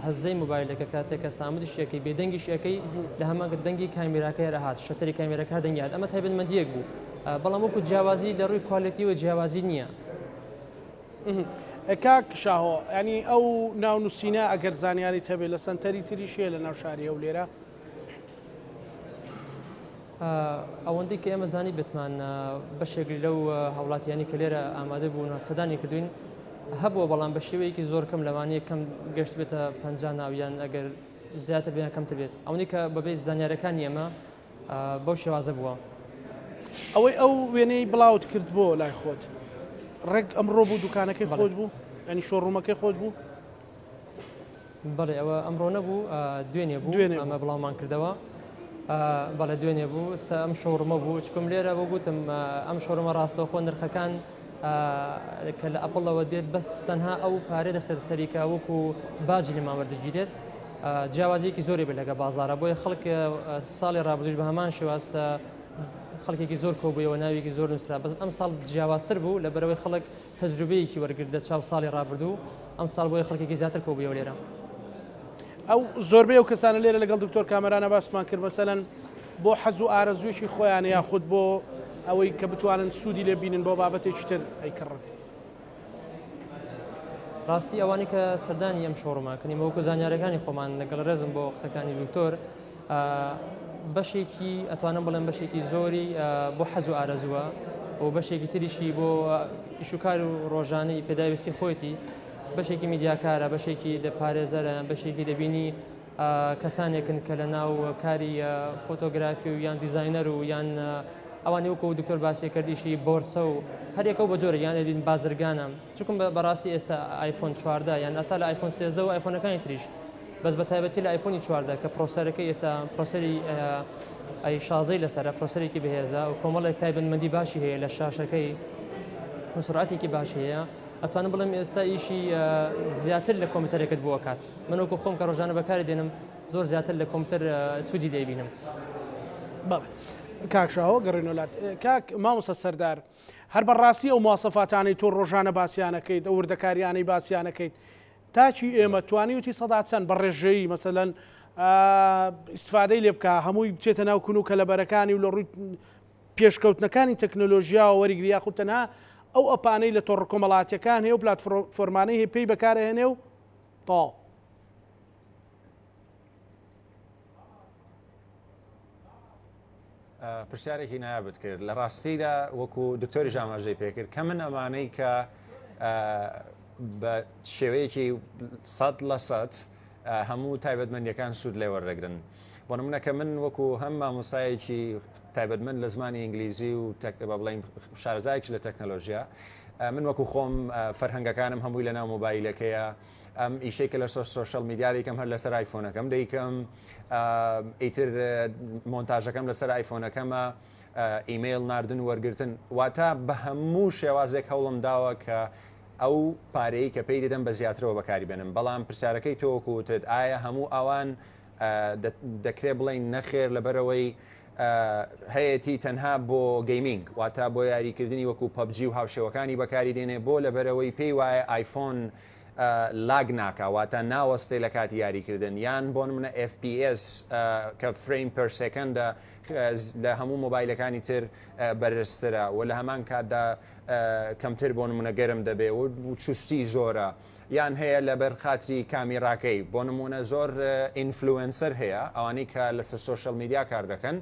هەزەی مۆبایلەکە کاتێک کە سامدش یەکەی بێدەنگیش یەکەی لە هەمان دەنگی کامیراکە هەرهات shutter ی کامیرەکە دەنگی هات ئەمە تایبەتمەندیەک بوو بەڵام وەکو جیاوازی لە ڕووی quality و جیاوازی نییە. کاک شاهۆ یانی ئەو ناونووسینە ئەگەر زانیاریت هەبێت لە سەنتەری تریش هەیە لە ناو شاری هەولێرە؟ ئەوەندەی کە ئێمە زانی بێتمان بەشێک لەو هاوڵاتیانی کە لێرە ئامادە بوون و سەدانی کردوین هەبووە بەڵام بە شێوەیەکی زۆر کەم لەوانەیە کەم گەشت بێتە پ ناویان ئەگەر زیاتر بێن کەمتر بێت ئەوەی کە بەبێ زانیارەکانی ئێمە بەو شێوازە بووە. ئەوەی ئەو وێنەی بڵاوت کرد بۆ لای خۆت ڕێک ئەمڕۆ بوو دوکانەکەی خۆت بوو ینی showroom ەکەی خۆت بوو؟ بەڵێ ئەوە ئەمڕۆ نەبوو دوێنێ بوو ئەمە بڵاومان کردەوە بەڵێ دوێنێ بوو سە ئەم showroom ە بوو چکم لێرە بۆ گوتم ئەم showroom ە ڕاستەوخۆ نرخەکان کە لە ئەپڵەوە دێت بەس تەنها ئەو پارێ دەخرێت سەریکە وەکو باجی لەمان وەردەگیرێت جیاوازیەکی زۆری بێت لەگە بازارە بۆیە خەڵک ساڵی ڕابردوش بە هەمان شێواز خەڵکێکی زۆر کۆبوویەوە ناوێکی زۆر نووسرا بەس ئەم ساڵ جیاوازتر بوو لە بەرەوەی خەڵک تەجروبەیەکی وەرگرت لە چاو ساڵی ڕابردوو ئەم ساڵ بۆیە خەڵکێکی زیاتر کۆبوویەوە لێرە. ئەو زۆربەی ئەو کەسانە لێرە لەگەڵ دکتۆر کامەرانە باسمان کرد مەسەلەن بۆ حەز و ئارەزوویەکی خۆیانە یاخود بۆ ئەوەی کە بتوانن سوودی لێ بینن بۆ بابەتێکی تر ئەیکڕن. ڕاستی ئەوانەی کە سەردانی ئەم showroom ە کەن ئێمە وەکو زانیارەکانی خۆمان لەگەڵ ڕێزم بۆ قسەکانی دکتۆر بەشێکی ئەتوانم بڵێم بەشێکی زۆری بۆ حەز و ئارەزووە و بەشێکی تریشی بۆ ئیشوکار و ڕۆژانەی پێداویستی خۆیەتی بەشێکی میدیاکارە بەشێکی دە پارێزەرە بەشێکی دەبینی کەسانێکن کە لە ناو کاری فۆتۆگرافی و یان دیزاینەر و یان ئەوانی وەکو دکتۆر باسی کرد ئیشی بۆرسە و هەریەکە و بە جۆرێک یان دەبین بازرگانە چونکم بەڕاستی ئێستا ئایفۆن 14 یان ئەتا لە ئایفۆن 13 و ئایفۆنەکانی تریش بەس بە تایبەتی لە ئایفۆنی 14 کە processor ەکەی ئێستا processor ی A شازدەی لەسەرە processor ێکی بەهێزە و کۆمەڵێک تایبەتمەندی باشی هەیە لە شاشەکەی و سرعەتێکی باشی هەیە ئەتوانم بڵێم ئێستا ئیشی زیاتر لە کۆمپیوتەرێکت بۆ ئەکات من وەکو خۆم کە ڕۆژانە بەکاری دێنم زۆر زیاتر لە کۆمپیوتەر سوودی لێ بینم. بەڵێ کاک شاهۆ گەڕێنەوە لات کاک مامۆستا سەردار هەر بە ڕاستی ئەو مواسەفاتانەی تۆ ڕۆژانە باسیانەکەیت ئەو وردەکاریانەی باسیانەکەیت. تاکی ئێمە توانیوتی سەدا چەند بە ڕێژەیی مەسەلەن ئیسفادەی لێ بکا هەمووی بچێتە ناو کون و کەلەبەرەکانی و لە ڕووی پێشکەوتنەکانی تەکنەلۆژیاوە وەریگری یاخود تەنها ئەو ئەپانەی لە تۆڕە کۆمەڵاتیەکان هەیە و پلاتفۆرمانەی هەیە پێی بەکارەهێنێ و تەواو. پرسیارێکی نایابت کرد لە ڕاستیدا وەکو دکتۆریش ئاماژەی پێکرد کە من ئەمانەی کە بە شێوەیەکی 100% هەموو تایبەتمەندیەکان سوود لێ وەردەگرن بۆ نمونە کە من وەکو هەم مامۆستایەکی تایبەتمەند لە زمانی ئینگلیزی و بە بڵین شارەزایەکی لە تەکنەلۆژیا من وەکو خۆم فەرهەنگەکانم هەمووی لە ناو مۆبایلەکەیە ئەم ئیشەی کە لە social media دەیکەم هەر لەسەر ئایفۆنەکەم دەیکەم ئیتر مۆنتاژەکەم لەسەر ئایفۆنەکەمە ئیمەیل ناردن وەرگتن واتە بە هەموو شێوازێک هەوڵم داوە کە ئەو پارەی کە پێی دەدەم بە زیاترەوە بەکاری بێنم بەڵام پرسیارەکەی تۆ وەکو وتت ئایا هەموو ئەوان دەکرێ بڵین نەخێر لەبەرەوەی هەیەتی تەنها بۆ gaming واتە بۆ یاریکردنی وەکو PUBG و هاوشێوەکانی بەکاری دێنێ بۆ لەبەرەوەی پێی وایە ئایفۆن lag ناکا واتە ناوەستێ لە کاتی یاریکردن یان بۆ نمونە FPS کە frame per second ە لە هەموو مۆبایلەکانی تر بەرزترە و لە هەمان کاتدا کەمتر بۆ نمونە گەرم دەبێ و چوستی زۆرە یان هەیە لەبەر خاتری کامیراکەی بۆ نمونە زۆر influencer هەیە ئەوانەی کە لەسەر social media کار دەکەن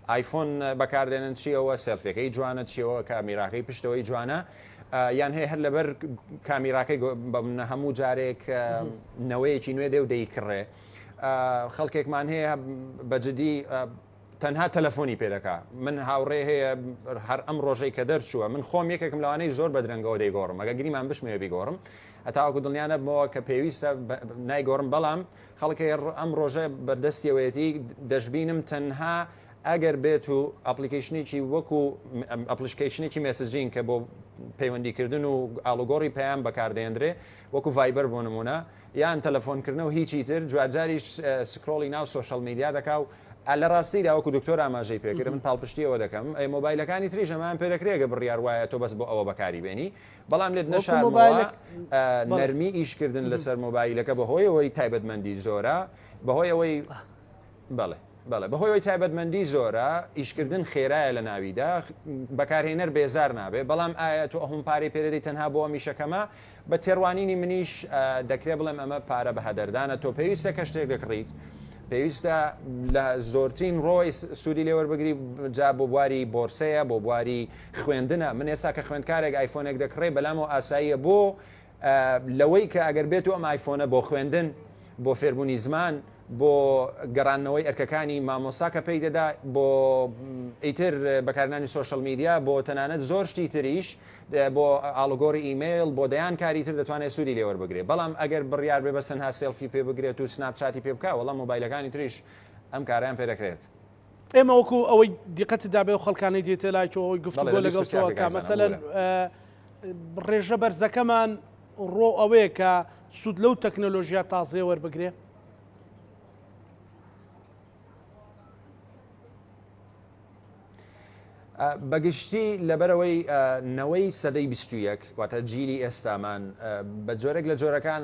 ئایفۆن بەکاردێنن چیەوە سێلفیەکەی جوانە چیەوە کامیراکەی پشتەوەی جوانە یان هەیە هەر لەبەر کامیراکەی بەمنە هەموو جارێک نەوەیەکی نوێ دێ و دەیکڕێ خەڵکێکمان هەیە بەجددی تەنها تەلەفۆنی پێ دەکا من هاوڕێ هەیە هەر ئەم ڕۆژەی کە دەرچووە من خۆم یەکێکم لەوانەی زۆر بە درەنگەوە دەیگۆڕم ئەگە گریمان بشمەوێ بیگۆڕم هەتاوەکو دڵنیا نەبمەوە کە پێویستە نایگۆڕم بەڵام خەڵک هەیە ئەم ڕۆژە بەردەستیەوەیەتی دەشبینم تەنها ئەگەر بێت و application ێکی وەکو application ێکی messaging کە بۆ پەیوەندیکردن و ئاڵوگۆڕی پەیام بەکاردێنرێ وەکو ڤایبەر بۆ نمونە یان تەلەفۆنکردنە و هیچی تر جوارجاریش scroll ی ناو social media دەکا و لە ڕاستیدا وەکو دکتۆر ئاماژەی پێکرد من پاڵپشتی ئەوە دەکەم مۆبایلەکانی تریش ئەمەیان پێ دەکرێ گە بڕیار وایە تۆ بەس بۆ ئەوە بەکاری بێنی بەڵام لێت نەشارمەوە نەرمی ئیشکردن لەسەر مۆبایلەکە بەهۆی ئەوەی تایبەتمەندی زۆرە بەهۆی ئەوەی بەڵێ بەڵێ بەهۆی ئەوەی تایبەتمەندی زۆرە، ئیشکردن خێرایە لە ناویدا، بەکارهێنەر بێزار نابێ، بەڵام ئایا تۆ ئەهوم پارەی پێ دەدەی تەنها بۆ ئەم ئیشە کەمە؟ بە تێڕوانینی منیش دەکرێ بڵێم ئەمە پارە بە هەدەردانە، تۆ پێویستە کە شتێک دەکڕیت پێویستە لە زۆرترین ڕۆی سوودی لێ وەربگری، جا بۆ بواری بۆرسەیە، بۆ بواری خوێندنە، من ئێستا کە خوێندکارێک ئایفۆنێک دەکڕێ بەلامەوە ئاساییە بۆ لەوەی کە ئەگەر بێتو ئەم ئایفۆنە بۆ خوێندن، بۆ فێربوونی زمان، بۆ گەڕاندنەوەی ئەرکەکانی مامۆستا کە پێی دەدا، بۆ ئیتر بەکارهێنانی social media، بۆ تەنانەت زۆر شتی تریش، بۆ ئاڵوگۆڕی ئیمەیڵ، بۆ دەیان کاری تر دەتوانێت سوودی لێ وەربگرێت. بەڵام ئەگەر بڕیار بێ بەس تەنها سێڵفی پێ بگرێت و سناپ چاتی پێ بکا، وەڵا مۆبایلەکانی تریش ئەم کارەیان پێ دەکرێت. ئێمە وەکو ئەوەی دیقەتت دابێ و خەڵکانەی دێتە لای تۆ ئەوەی گفتوگۆ لەگەڵ تۆ ئەکا مەسەلەن ڕێژە بەرزەکەمان ڕۆ ئەوەیە کە سوود لەو تەکنەلۆژیا تازەیە وەربگرێ؟ بەگشتی لەبەرەوەی نەوەی سەدەی 21 واتە جیلی ئێستامان بە جۆرێک لە جۆرەکان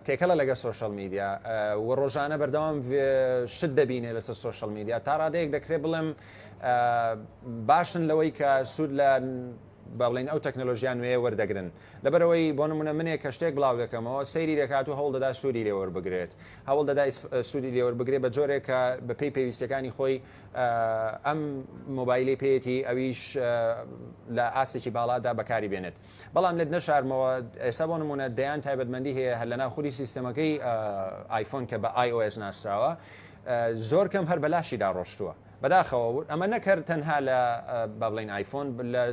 تێکەڵە لەگە social media و ڕۆژانە بەردەوام شت دەبینێ لەسەر social media تا ڕادەیەک دەکرێت بڵێم باشن لەوەی کە سوود لە با بڵێین ئەو تەکنەلۆژیا نوێیە وەردەگرن. لەبەرئەوەی بۆ نموونە منێک کە شتێک بڵاو دەکەمەوە سەیری دەکات و هەوڵ دەدات سوودی لێ وەربگرێت. هەوڵ دەدا سوودی لێ وەربگرێت بە جۆرێک کە بە پێی پێویستیەکانی خۆی ئەم مۆبایلەی پێیەتی ئەویش لە ئاستێکی باڵادا بەکاری بێنێت. بەڵام لێت نەشارمەوە ئێستا بۆ نموونە دەیان تایبەتمەندی هەیە هەر لەناو خودی سیستەمەکەی ئایفۆن کە بە iOS ناسراوە زۆر کەم هەر بەلاشیدا ڕۆشتووە. بەداخەوە ئەمە نەک هەر تەنها لە با بڵێین ئایفۆن لە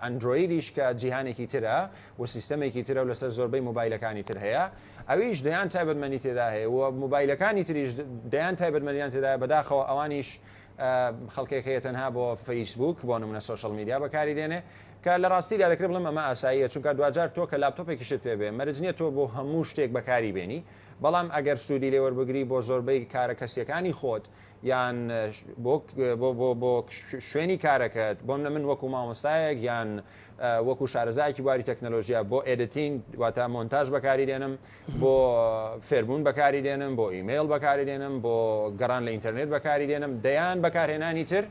ئەندرۆیدیش کە جیهانێکی ترە و سیستەمێکی ترە و لەسەر زۆربەی مۆبایلەکانی تر هەیە ئەویش دەیان تایبەتمەندی تێدا هەیە و مۆبایلەکانی تریش دەیان تایبەتمەندیان تێدایە بەداخەوە ئەوانیش خەڵکێک هەیە تەنها بۆ فەیسبوک بۆ نمونە social media بەکاری دێنێ کە لە ڕاستیدا دەکرێت بڵێم ئەمە ئاساییە چونکە دواجار تۆ کە لاپتۆپێکیشت پێ بێ مەرج نییە تۆ بۆ هەموو شتێک بەکاری بێنی. بەڵام ئەگەر سوودی لێ وەربگری بۆ زۆربەی کارە کەسیەکانی خۆت یان بۆ بۆ بۆ بۆ شوێنی کارەکەت بۆ منە من وەکو مامۆستایەک یان وەکو شارەزایەکی بواری تەکنەلۆژیا بۆ editing واتە مۆنتاژ بەکاری دێنم بۆ فێربوون بەکاری دێنم بۆ ئیمەیڵ بەکاری دێنم بۆ گەڕان لە ئینتەرنێت بەکاری دێنم دەیان بەکارهێنانی تر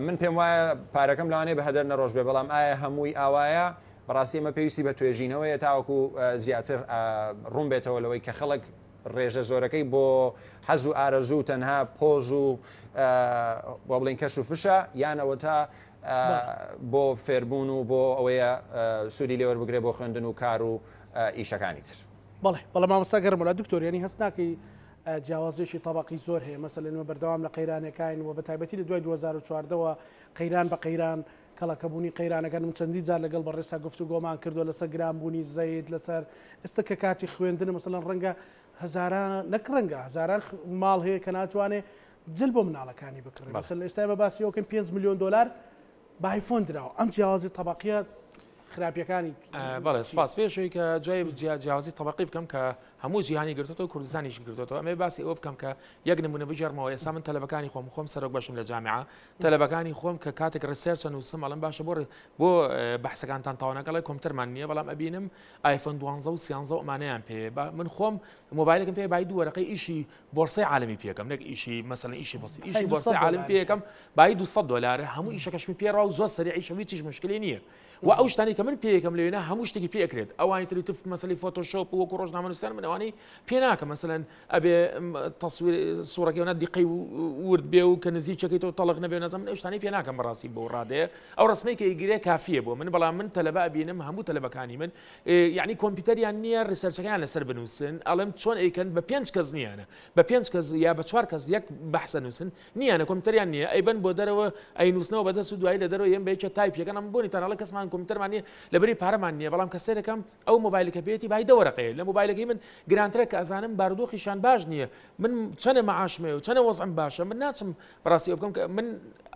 من پێم وایە پارەکەم لەوانەیە بە هەدەر نەڕۆژ بێ بەڵام ئایا هەمووی ئاوایە بەڕاستی ئەمە پێویستی بە توێژینەوەیە تاوەکو زیاتر ڕوون بێتەوە لەوەی کە خەڵک ڕێژە زۆرەکەی بۆ حەز و ئارەزوو تەنها پۆز و با بڵێین کەش و فشە یان ئەوەتا بۆ فێربوون و بۆ ئەوەیە سوودی لێ وەربگرێ بۆ خوێندن و کار و ئیشەکانی تر. بەڵێ بەڵێ مامۆستا گەرم وەلا دکتۆر یانی هەست ناکەی جیاوازیەکی تەبەقی زۆر هەیە مەسەلەن ئێمە بەردەوام لە قەیرانێکاین و بە تایبەتی لە دوای 2014 وە قەیران بە قەیران کەڵەکەبوونی قەیرانەکان من چەندین جار لەگەڵ بەڕێزتا گفتوگۆمان کردووە لەسەر گرانبوونی زەیت لەسەر ئێستا کە کاتی خوێندنە مەسەلەن ڕەنگە هەزاران نەک ڕەنگە هەزاران ماڵ هەیە کە ناتوانێ جل بۆ مناڵەکانی بکڕێ مەسەلەن ئێستا ئێمە باسی ئەوە کەین 5 ملیۆن دۆلار بە ئایفۆن دراوە ئەم جیاوازی تەبەقیە خراپیەکانی بەڵێ سپاس پێشەوەی کە جای جیاوازی تەبقی بکەم کە هەموو جیهانی گرتۆتەوە کوردستانیش گرتۆتەوە ئەمێ باسی ئەوە بکەم کە یەک نمونە بگێڕمەوە ئێستا من تەلەبەکانی خۆم خۆم سەرۆک بەشم لە جامیعە تەلەبەکانی خۆم کە کاتێک research ئەنووسم ئەڵێم باشە بۆ بۆ بەحسەکانتان تەواو ناکەڵێ کۆمپیوتەرمان نییە بەڵام ئەبینم ئایفۆن دوانزە و سیانزە و ئەمانەیان پێ بە من خۆم مۆبایلێکم پێ بای دوو وەرەقەی ئیشی بۆرسەی عالەمی پێکەم نەک ئیشی مەسەلەن ئیشی بەسی ئیشی بۆرسەی عالەمی پێکەم بای 200 دلار هەموو ئیشەکەشمی پێڕا و زۆر سەریعیشە هیچیش مشکلی نییە و ئەو شتانی کە من پێیەکەم لەوێنا هەموو شتێکی پێ ئەکرێت ئەوانی تری تف مەسەلی فۆتۆشۆپ وەکو ڕۆژنامەنووسان من ئەوانەی پێ ناکەم مەسەلەن ئەبێ تەسویر سوڕەکەی و دیقەی ورد بێ و کە نزیکەکەی تۆ تەڵق نەبێ نازم من ئەو شتانەی پێ ناکەم بەڕاستی بەو ڕادەیە ئەو ڕسمەی کە ئیگرێ کافیە بۆ من بەڵام من تەلەبە ئەبینم هەموو تەلەبەکانی من یعنی کۆمپیوتەریان نییە research ەکەیان لەسەر بنووسن ئەڵێم چۆن ئەیکەن بە پێنج کەس نییانە بە پێنج کەس یا بە چوار کەس یەک بەحسە نووسن نییانە کۆمپیوتەریان نییە ئەیبەن بۆ دەرەوە ئەینووسنەوە بەدەست و دوایی لە دەرەوە یەم بە یەکێ تایپ یەکەن ئەم بۆنی تانەڵە کەسمان کۆمپیوتەرمان نییە لەبەری پارەمان نییە بەڵام کە سەیرەکەم ئەو مۆبایلە کە پێیەتی بای دە وەرەقەیە لە مۆبایلەکەی من گرانترە کە ئەزانم بارودۆخیشان باش نییە من چەنە مەعاشم هەیە و چەنە وەزعم باشە من ناچم بەڕاستی ئەو بکەم کە من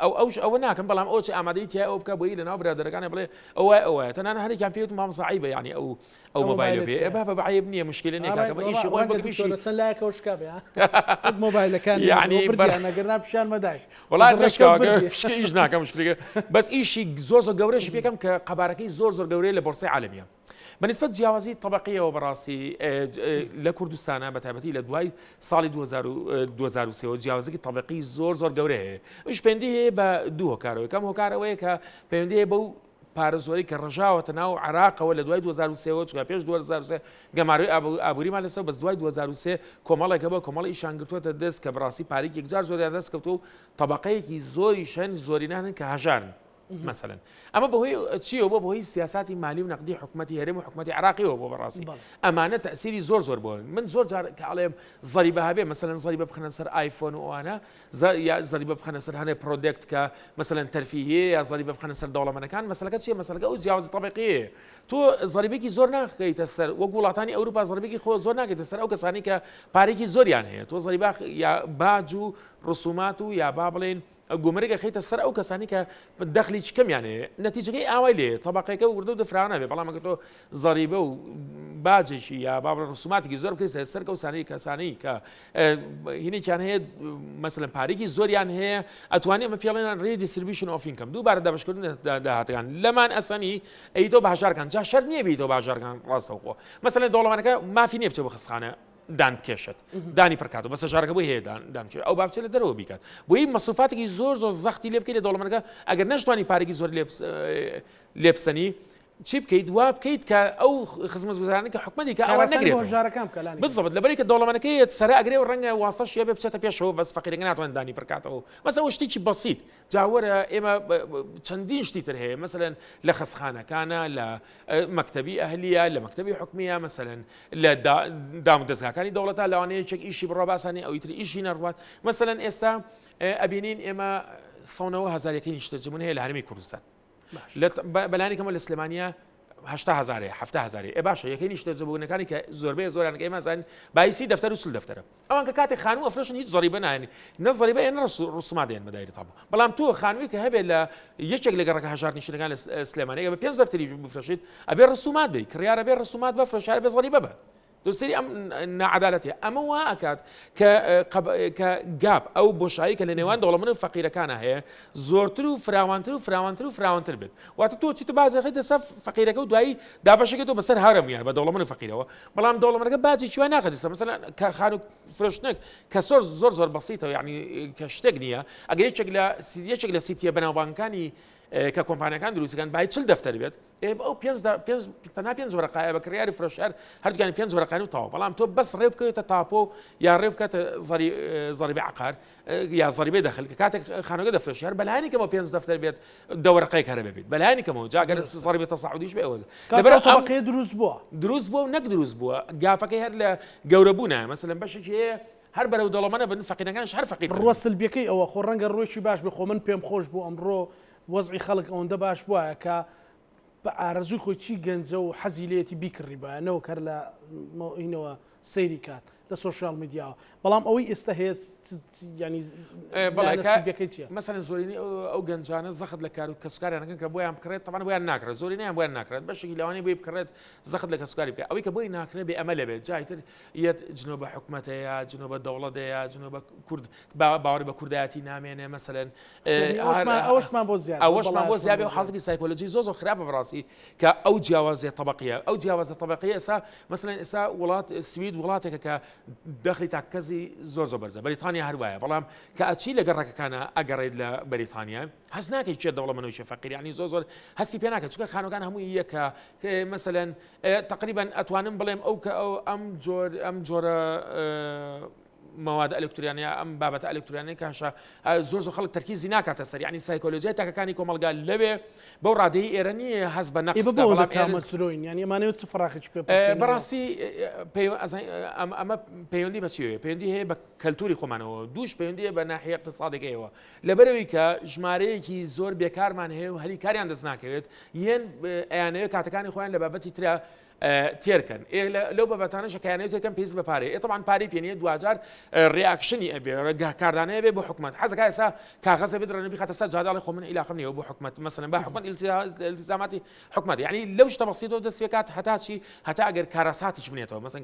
ئەو ئەوش ئەوە ناکەم بەڵام ئەو چی ئامادەی تیا ئەو بکە بۆی لەناو برادەرەکانە بڵێ ئەوە ئەوە تەنانە هەنێکیان پێ وتم مامۆستا عەیبە یعنی ئەو ئەو مۆبایلە پێ ئێ بابە بە عەیب نییە مشکلە نییە کاکە بە ئیشی خۆی بکە ئیشی چەند لایەکەوە شکا بێ مۆبایلەکان یعنی بەرانەگەر ناپیشان مەدای وەڵا نەشکاوە فشکە ئیش ناکەم مشکلەکە بەس ئیشی زۆر زۆر گەورەشی پێکەم کە قەبارەکەی زۆر زۆر گەورەیە لە بۆرسەی عالەمیە بە نسبەت جیاوازی طبقیەوە بەڕاستی لە کوردستانە بە تایبەتی لە دوای ساڵی 2023 جیاوازێکی طبقی زۆر زۆر گەورە هەیە ئەویش پەیوەندی هەیە بە دوو هۆکارەوە کەم هۆکارەوەیە کە پەیوەندی هەیە بەو پارە زۆری کە ڕژاوەتە ناو عراقەوە لە دوای 2023ەوە چونکە پێش 2023 گەمارۆی ئابووریمان لەسەر بەس دوای 2023 کۆمەڵێک هەبووە کۆمەڵی ئیشان گرتووەتە دەست کە بەڕاستی پارێکی یەکجار زۆریان دەست کەوتووە و تەبەقەیەکی زۆریش هەن زۆرینان هەن کە هەژارن مەسەلەن ئەمە بەهۆی چیەوە بۆ بەهۆی سیاساتی مالی و نەقدی حکوومەتی هەرێم و حکوومەتی عراقیەوە بۆ بەڕاستی ئەمانە تەسیری زۆر زۆر بۆن من زۆر جار کە ئەڵێم زەریبە هەبێ مەسەلەن زەریبە بخەنە سەر ئایفۆن و ئەوانە یا زەریبە بخەنە سەر هەنێ product کە مەسەلەن تەرفیهیە یا زەریبە بخەنە سەر دەوڵەمەنەکان مەسەلەکە چیە مەسەلەکە ئەو جیاوازی تەبەقیەیە تۆ زەریبێکی زۆر ناخەیتە سەر وەک وڵاتانی ئەوروپا زەریبێکی خۆ زۆر ناکەیتە سەر ئەو کەسانی کە پارێکی زۆریان هەیە تۆ زەریبا یا باج و ڕسومات و یا با بڵێن گومرگ ئەخەیتە سەر ئەو کەسانی کە دەخلیکی کەمیان هەیە نەتیجەکەی ئاوای لێ تەبقەکە وردە و دەفراوانە بێ بەڵام ئەگەر تۆ زەریبە و باجێکی یا با بڵێن ڕسوماتێکی زۆر بکەیت سەر کەسانی کەسانی کە هینێکیان هەیە مەسەلەن پارێکی زۆریان هەیە ئەتوانێ ئەمە پێڵێن redistribution of income دووبارە دابەشکردن داهاتەکان لەمان ئەسەنی ئەیتۆ بە هەژارەکان جا شەرت نییە بیتەوە بە هەژارەکان ڕاستەوخۆ مەسەلەن دەوڵەمەنەکە مافی نییە بچێ بۆ خەستخانە دان بکێشێت دانی پڕکات و بەسە ژارەکە بۆی هەیە دان بکێشێت ئەو با بچێت لە دەرەوە بیکات بۆیە مەسروفاتێکی زۆر زۆر زەختی لێ بکەیت لە دەوڵەمەنەکە ئەگەر نەشتوانی پارێکی زۆر لێ بسەنی چی بکەیت وا بکەیت کە ئەو خزمەتگوزارانە کە حکومەتی کە ئەوان نەگرێت ژارەکان بکە لانی بالضبط لەبەری کە دەوڵەمەنەکەی یەت سەرە ئەگرێ و ڕەنگە واسەش یە بێ بچێتە پێشەوە بەس فەقیرەکە ناتوانێت دانی پڕکاتەوە مەسە ئەو شتێکی بەسیت جاوەرە ئێمە چەندین شتی تر هەیە مەسەلەن لە خەسخانەکانە لە مەکتەبی ئەهلیە لە مەکتەبی حکومیە مەسەلەن لە دام و دەزگاکانی دەوڵەتە لەوانەیە یەکێک ئیشی بڕوا باسانی ئەوی تر ئیشی نەڕوات مەسەلەن ئێستا ئەبینین ئێمە سەونەوە هەزارەکەی نیشتەجێبوون هەیە لە هەرێمی کوردستان بەلانی کەمە لە سلێمانە هەشتا هەزارێ هەفتا هەزارێ ئێ باشە یەکەی نیشتەجێبوونەکانی کە زۆربەی زۆرانەکە ئێمە زانین بایسی دەفتەر و چل دەفتەرە ئەوان کە کاتێک خانوو ئەفرۆشن هیچ زەریبە نایەن نە زەریبە یان ڕسوما دێن بە دایرە تابوو بەڵام تۆ خانووی کە هەبێت لە یەکێک لە گەڕەکە هەژار نیشتەکان لە سلێمانی ئەگەر بە پێنج دەفتەری بفرۆشیت ئەبێ ڕسومات بی کڕیارە بێ ڕسومات بە فرۆشیارە بێ زەریبە بە. تۆ سەیری ئەم ناعەدالەتیە ئەمە وا ئەکات کە کە gap ئەو بۆشایی کە لە نێوان دەوڵەمەند و فەقیرەکانە هەیە زۆرتر و فراوانتر و فراوانتر و فراوانتر بێت واتە تۆ چیتە باجەکەی دەسە فەقیرەکە و دوایی دابەشەکەی تۆ بەسەر هەرەمویان بە دەوڵەمەند و فەقیرەوە بەڵام دەوڵەمەندەکە باجێکی وا ناخەتە سەر مەسەلەن کە خانوو فرۆشتنێک کە زۆر زۆر زۆر بەسیتەوە یعنی کە شتێک نییە ئەگەر یەکێک لە یەکێک لە city ە بەناوبانگەکانی کە کۆمپانیەکان دروستەکان بای چل دەفتەر بێت ئێ ئەو پێنج پێنج تەنها پێنج وەرەقایە بە کڕیاری فرۆشیار هەردووکیان پێنج وەرەقان و تەواو بەڵام تۆ بەس ڕێ بکەوێتە تاپۆ یا ڕێ بکاتە زەریبە عقار یا زەریبەی دەخل کە کاتێک خانەکە دەفرۆشیار بەلایانی کەمەوە پێنج دەفتەر بێت دە وەرەقەیەک هەرە بێت بەلایانی کەمەوە جا گەر زەریبە تەساعودیش بێ ئەوە لەبەر ئەو دروست بووە دروست بووە و نەک دروست بووە gap ەکەی هەر لە گەورە بوونە مەسەلەن بەشێکی هەیە هەر بەرەو دەوڵەمەنە بن فەقیرەکانش هەر فەقیر ڕووە سلبیەکەی ئەوە خۆ ڕەنگە ڕوویەکی باش بێ خۆ من پێم خۆش بوو ئەمڕۆ وەزعی خەڵک ئەوەندە باش بوایە کە بە ئارەزووی خۆی چی گەنجە و حەزی لێیەتی بیکڕیبایە نەوەک هەر لە مۆینەوە سەیری کات لە سۆشیال میدیاوە بەڵام ئەوەی ئێستا هەیە ینی بەڵێ چیە مەسەلەن زۆرینەی ئەو گەنجانە زەخت لە کار و کەسوکاریان کە بۆیان بکڕێت تەمان بۆیان ناکڕێت زۆرینەیان بۆیان ناکڕێت بەشێکی لەوانەیە بۆی بکڕێت زەخت لە کەسوکاری بکە ئەوەی کە بۆی ناکرێت بێ ئەمە لەبێت جایتر یەت جنۆ بە حکومەتەیە جنۆ بە دەوڵەتەیە جنۆ بە کورد باوەڕی بە کوردایەتی نامێنێ مەسەلەن ئەوەشمان بۆ زیاد ئەوەشمان بۆ زیاد و حاڵەتی سایکۆلۆژی زۆر زۆر خراپە بەڕاستی کە ئەو جیاوازیە طبقیە ئەو جیاوازە طبقیە ئێستا مەسەلەن ئێستا وڵات سوید وڵاتێکە کە دەخلی تاکەزی زۆر زۆر بەرزە بەریتانیا هەروایە بەڵام کە ئەچی لە گەڕەکەکانە ئەگەڕێت لە بەریتانیا هەست ناکەی کێ دەوڵەمەند و کێ فەقیر یعنی زۆر زۆر هەستی پێ ناکە چونکە خانوەکان هەمووی یەکە مەسەلەن تقریبا ئەتوانم بڵێم ئەو کە ئەو ئەم جۆر ئەم جۆرە مەوادە ئەلکتریانە ئەم بابەتە ئەلکتریانەی کاشە زۆر زۆر خەڵک تەرکیزی ناکاتە سەر یعنی سایکۆلۆژیای تاکەکانی کۆمەڵگا لەوێ بەو ڕادەی ئێرە نییە هەست بە نەقس تامەزرۆین یعنی ئەمانەوێت چ فراخێکی پێ بەڕاستی ئەمە پەیوەندی بە چیەوە پەیوەندی هەیە بە کەلتوری خۆمانەوە دووش پەیوەندی بە ناحیە اقتصادەکەیەوە لەبەرەوەی کە ژمارەیەکی زۆر بێکارمان هەیە و هەلی کاریان دەست ناکەوێت یەن ئەیانەوێت کاتەکانی خۆیان لە بابەتی ترە تێرکەن لەو بابەتانەش کە یانەوێت تێرکەن پێویست بە پارەیە تەبعەن پارەی پێ نییە دواجار reaction ی ئەبێ کاردانەیە بێ بۆ حکومەت حەزەکە ئێستا کاغەزە بدرێنە بیخاتە سەر جاداڵی خۆ من عیلاقم نییە بۆ حکومەت مەسەلەن با حکومەت التزاماتی حکومەت یعنی لەو شتە بەسیتەوە دەست پێکات هەتا چی هەتا ئەگەر کارەساتیش بنێتەوە مەسەن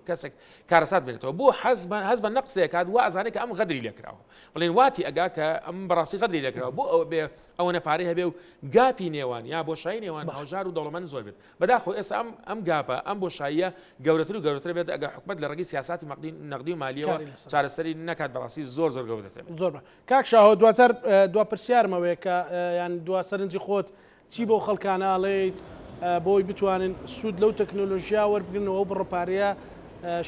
کەسێک کارەسات بنێتەوە بۆ حەز بە هەز بە نەقسێکات وا ئەزانێت کە ئەم غەدری لێکراوە بڵێن واتی ئەگا کە ئەم بەڕاستی غەدری لێکراوە بۆ ئەوە بێ ئەوەنە پارەی هەبێ و gap ی نێوان یا بۆشایی نێوان هەژار و دەوڵەمەند زۆر بێت بەداخەوە ئێستا ئەم ئەم gap ە، ئەم بۆشاییە گەورەتر و گەورەتر بێت ئەگەر حکومەت لە ڕێگەی سیاساتی مەقدی نەقدی و مالییەوە کاری لەسەر چارەسەری نەکات بەڕاستی زۆر زۆر گەورەتر بێت. زۆر باش کاک شاهۆ دواجار دوا پرسیارم ئەوەیە کە یان دوا سەرنجی خۆت چی بەو خەڵکانە ئەڵێیت بۆی بتوانن سوود لەو تەکنۆلۆژیا وەربگرن و ئەو بڕە پارەیە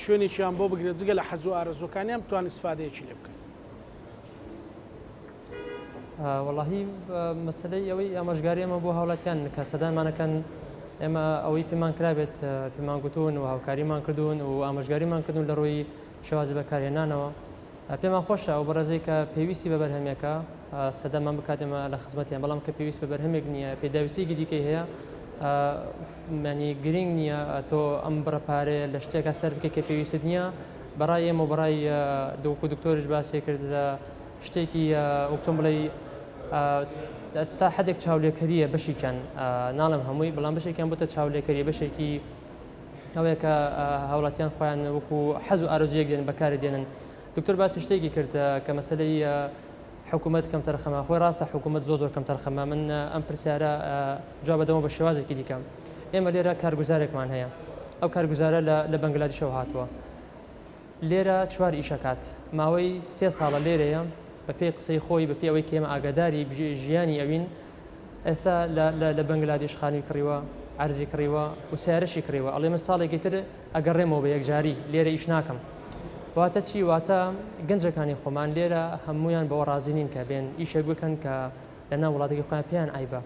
شوێنێکیان بۆ بگرێت جگە لە حەز و ئارەزووەکانیان بتوانن ئیسفادەیەکی لێ بکەن؟ وەڵاهی مەسەلەی ئەوەی ئامۆژگاری ئێمە بۆ هاوڵاتیان کە سەردانمانەکەن ئێمە ئەوەی پێمان کرابێت پێمان گوتون و هاوکاریمان کردوون و ئامۆژگاریمان کردون لە ڕووی شێوازی بەکارهێنانەوە پێمان خۆشە ئەو بەڕێزەی کە پێویستی بە بەرهەمێکە سەردانمان بکات ئێمە لە خزمەتیان بەڵام کە پێویست بە بەرهەمێک نییە پێداویستیەکی دیکەی هەیە ینی گرنگ نییە تۆ ئەم بڕە پارەیە لە شتێکە سەر بکەیت کە پێویستت نییە بەڕای ئێمە و بەڕای وەکو دکتۆریش باسی کرد شتێکی وەک چۆن بڵێی تا حدێک چاولێکەریە بەشێکیان ناڵێم هەمووی بەڵام بەشێکیان بۆتە چاولێکەری بەشێکی ئەوەیە کە هاوڵاتیان خۆیان وەکو حەز و ئارەزوویەک دێن بەکاری دێنن دکتۆر باسی شتێکی کرد کە مەسەلەی حکوومەت کەمتەرخەمە خۆی ڕاستە حکوومەت زۆر زۆر کەمتەرخەمە من ئەم پرسیارە جواب دەمەوە بە شێوازێکی دیکە ئێمە لێرە کارگوزارێکمان هەیە ئەو کارگوزارە لە بەنگلادیشەوە هاتووە لێرە چوار ئیشەکات ماوەی سێ ساڵە لێرەیە بە پێی قسەی خۆی بە پێی ئەوەی کە ئێمە ئاگاداری ژیانی ئەوین ئێستا لە بەنگلادیش خانووی کڕیوە عەرزی کڕیوە و سیارەشی کڕیوە ئەڵێ من ساڵێکی تر ئەگەڕێمەوە بە یەکجاری لێرە ئیش ناکەم واتە چی واتە گەنجەکانی خۆمان لێرە هەمویان بەوە ڕازی نین کە بێن ئیشێک بکەن کە لە ناو وڵاتەکەی خۆیان پێیان عەیبە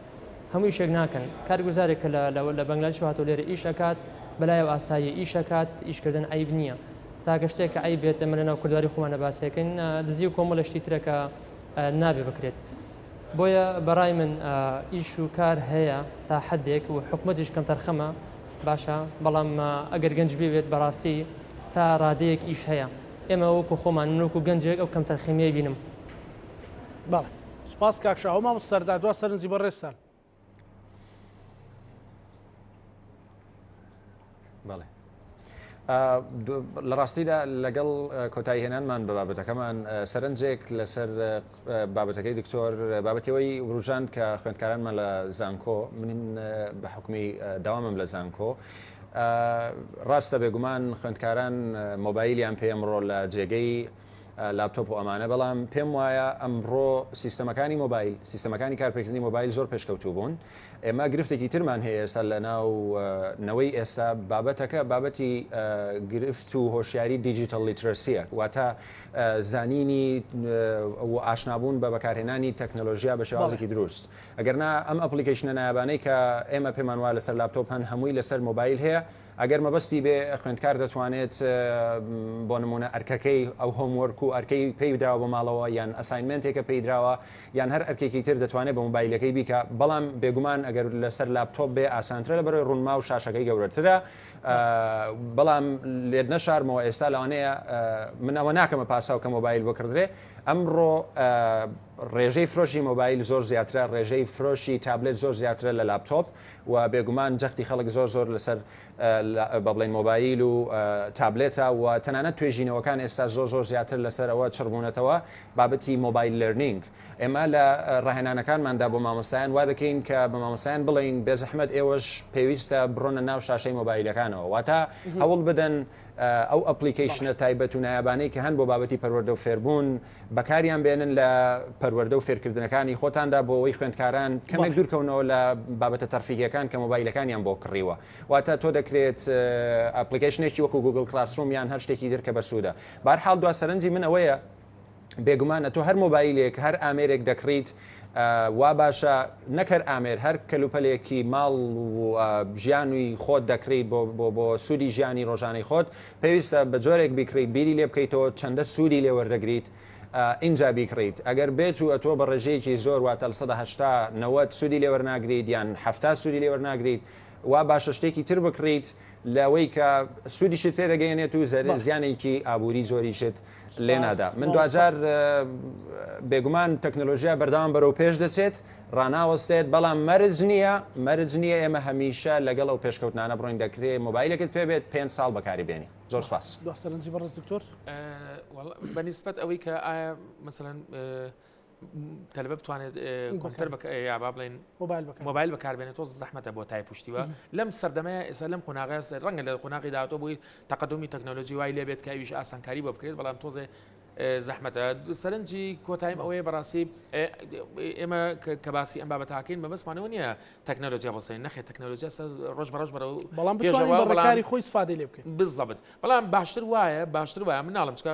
هەموو ئیشێک ناکەن کارگوزارێک کە لە بەنگلادیش هاتۆ لێرە ئیش ئەکات بەلایەوە ئاساییە ئیش ئەکات ئیشکردن عەیب نییە تاکە شتێک کە عەیب بێت ئێمە لەناو کوردواری خۆمانە باسیەکەین دزی و کۆمەڵە شتی ترە کە نابێ بکرێت بۆیە بەڕای من ئیش و کار هەیە تا حدێک و حکومەتیش کەمتەرخەمە باشە بەڵام ئەگەر گەنج بێت بەڕاستی تا ڕادەیەک ئیش هەیە ئێمە وەکو خۆمان من وەکو گەنجێک ئەو کەمتەرخەمیەی بینم. بەڵێ سوپاس کاک شاهۆ مامۆستا سەردار دوا سەرنجی بەڕێزتان. بەڵێ. لە ڕاستیدا لەگەڵ کۆتایی هێنانمان بە بابەتەکەمان سەرنجێک لەسەر بابەتەکەی دکتۆر بابەتەوەی وروژاند کە خوێندکارانمان لە زانکۆ من بە حکومی داوامم لە زانکۆ ڕاستە بێگومان خوێندکاران مۆبایلیان پێ ئەمڕۆ لە جێگەی لاپتۆپ و ئەمانە بەڵام پێم وایە ئەمڕۆ سیستەمەکانی مۆبایل سیستەمەکانی کارپێکردنی مۆبایل زۆر پێشکەوتوو بوون ئێمە گرفتێکی ترمان هەیە ئێستا لە ناو نەوەی ئێستا بابەتەکە بابەتی گرفت و هۆشیاری digital literacy یە واتە زانینی و ئاشنابوون بە بەکارهێنانی تەکنەلۆژیا بە شێوازێکی دروست ئەگەرنا ئەم application ە نایابانەی کە ئێمە پێمان وایە لەسەر لاپتۆپ هەن هەمووی لەسەر مۆبایل هەیە ئەگەر مەبەستی بێ خوێندکار دەتوانێت بۆ نمونە ئەرکەکەی ئەو homework و ئەرکەی پێی دراوە بۆ ماڵەوە یان assignment ێکە پێی دراوە یان هەر ئەرکێکی تر دەتوانێت بە مۆبایلەکەی بیکا بەڵام بێگومان ئەگەر لەسەر لاپتۆپ بێ ئاسانترە لە بەرەوەی ڕوونما و شاشەکەی گەورەترە بەڵام لێت نەشارمەوە ئێستا لەوانەیە من ئەوە ناکەمە پاساو کە مۆبایل بکڕدرێ ئەمڕۆ ڕێژەی فرۆشی مۆبایل زۆر زیاترە ڕێژەی فرۆشی تابلێت زۆر زیاترە لە لاپتۆپ و بێگومان جەختی خەڵک زۆر زۆر لەسەر بە بڵێین مۆبایل و تابلێتە و تەنانەت توێژینەوەکان ئێستا زۆر زۆر زیاتر لەسەر ئەوە چڕبوونەتەوە بابەتی mobile learning ئێمە لە ڕاهێنانەکانماندا بۆ مامۆستایان وا دەکەین کە بە مامۆستایان بڵێین بێزەحمەت ئێوەش پێویستە بڕۆنە ناو شاشەی مۆبایلەکانەوە واتە هەوڵ بدەن ئەو application ە تایبەت و نایابانەی کە هەن بۆ بابەتی پەروەردە و فێربوون بەکاریان بێنن لە پەروەردە و فێرکردنەکانی خۆتاندا بۆ ئەوەی خوێندکاران کەمێک دوورکەونەوە لە بابەتە تەرفیهیەکان کە مۆبایلەکانیان بۆ کڕیوە واتە تۆ دەکرێت application ێکی وەکو Google Classroom یان هەر شتێکی تر کە بەسوودە بارحاڵ دوا سەرنجی من ئەوەیە بێگومان ئەتۆ هەر مۆبایلێک هەر ئامێرێک دەکڕیت وا باشە نەک هەر ئامێر هەر کەلوپەلێکی ماڵ و ژیانی خۆت دەکڕیت بۆ بۆ بۆ سوودی ژیانی ڕۆژانەی خۆت پێویستە بە جۆرێک بیکڕیت بیری لێ بکەیتەوە چەندە سوودی لێ وەردەگریت ئینجا بیکڕیت ئەگەر بێت و ئەتۆ بە ڕێژەیەکی زۆر واتە 80 90 سوودی لێ وەرناگریت یان 70 سوودی لێ وەرناگریت وا باشە شتێکی تر بکڕیت لەوەی کە سوودیشت پێ دەگەیەنێت و زیانێکی ئابووری زۆریشت لێ نادا من دواجار بێگومان تەکنەلۆژیا بەردەوام بەرەو پێش دەچێت ڕناوەستێت بەڵام مەرج نییە مەرج نییە ئێمە هەمیشە لەگەڵ ئەو پێشکەوتنانە بڕۆین دەکرێ مۆبایلێکت پێ بێت پێ ساڵ بەکاری بێنی زۆر سپاس سەرنجی بەڕێز دکتۆر بەنیسبەت ئەوەی کە ئایا مەسەلەن تەلبە بتوانێت کۆمپیوتەر یا با بڵێن مۆبایل بەکاربێنێت تۆز زەحمەتە بۆ تای پشتیوە لەم سەردەمەیە ئێستا لەم قۆناغە ڕەنگە لە قۆناغی داهاتوو بۆی تەقدمی تەکنۆلۆژی وای لێبێت کە ئەویش ئاسانکاری بۆ بکرێت بەڵام تۆزێ زەحمەتە سەرنجی کۆتایم ئەوەیە بەڕاستی ئێمە کە باسی ئەم بابەتاکەین مەبەستمانەوە نییە تەکنەلۆژیا بۆسەین نەخێ تەکنەلۆژیا ڕۆژ بە ڕۆژ بەرەو بەڵام بەڵام خۆی سفادەی لێ بکەین بالضبط بەڵام باشتر وایە باشتر وایە مناڵم چکە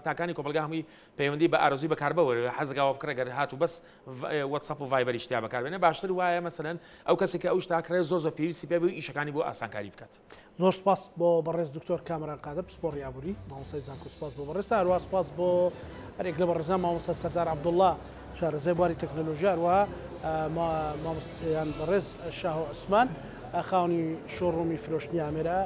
تاکانی کۆمەڵگا هەمووی پەیوەندی بە ئارەزووی بەکاربەوە حەزگاوە بکڕێ گەر هاتوو بەس وەتسەپ و ڤایبەریش تیا بەکاربێنێ باشتر وایە مەسەلەن ئەو کەسێک کە ئەو شتە ئەکڕێ زۆر زۆر پێویستی پێ بێ و ئیشەکانی بۆ ئاسانکاری بکات. زۆر سپاس بۆ بەڕێز دکتۆر کامەران قادر پسپۆڕی ئابووری مامۆستای زانکۆ سپاس بۆ بەڕێزتان هەروەها سپاس بۆ هەرێک لە بەڕێزان مامۆستا سەردار عەبدوڵڵا شارەزای بواری تەکنەلۆژیا هەروەها مامۆستایان بەڕێز شاهۆ عوسمان خاوەنی showroom ی فرۆشتنی ئامێرە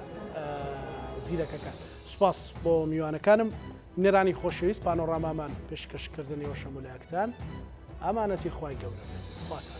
زیرەکەکان سپاس بۆ میوانەکانم بینەرانی خۆشەویست پانۆڕامامان پێشکەش کردن ئێوەش هەموو لایەکتان ئامانەتی خوای گەورە بێت خواتان.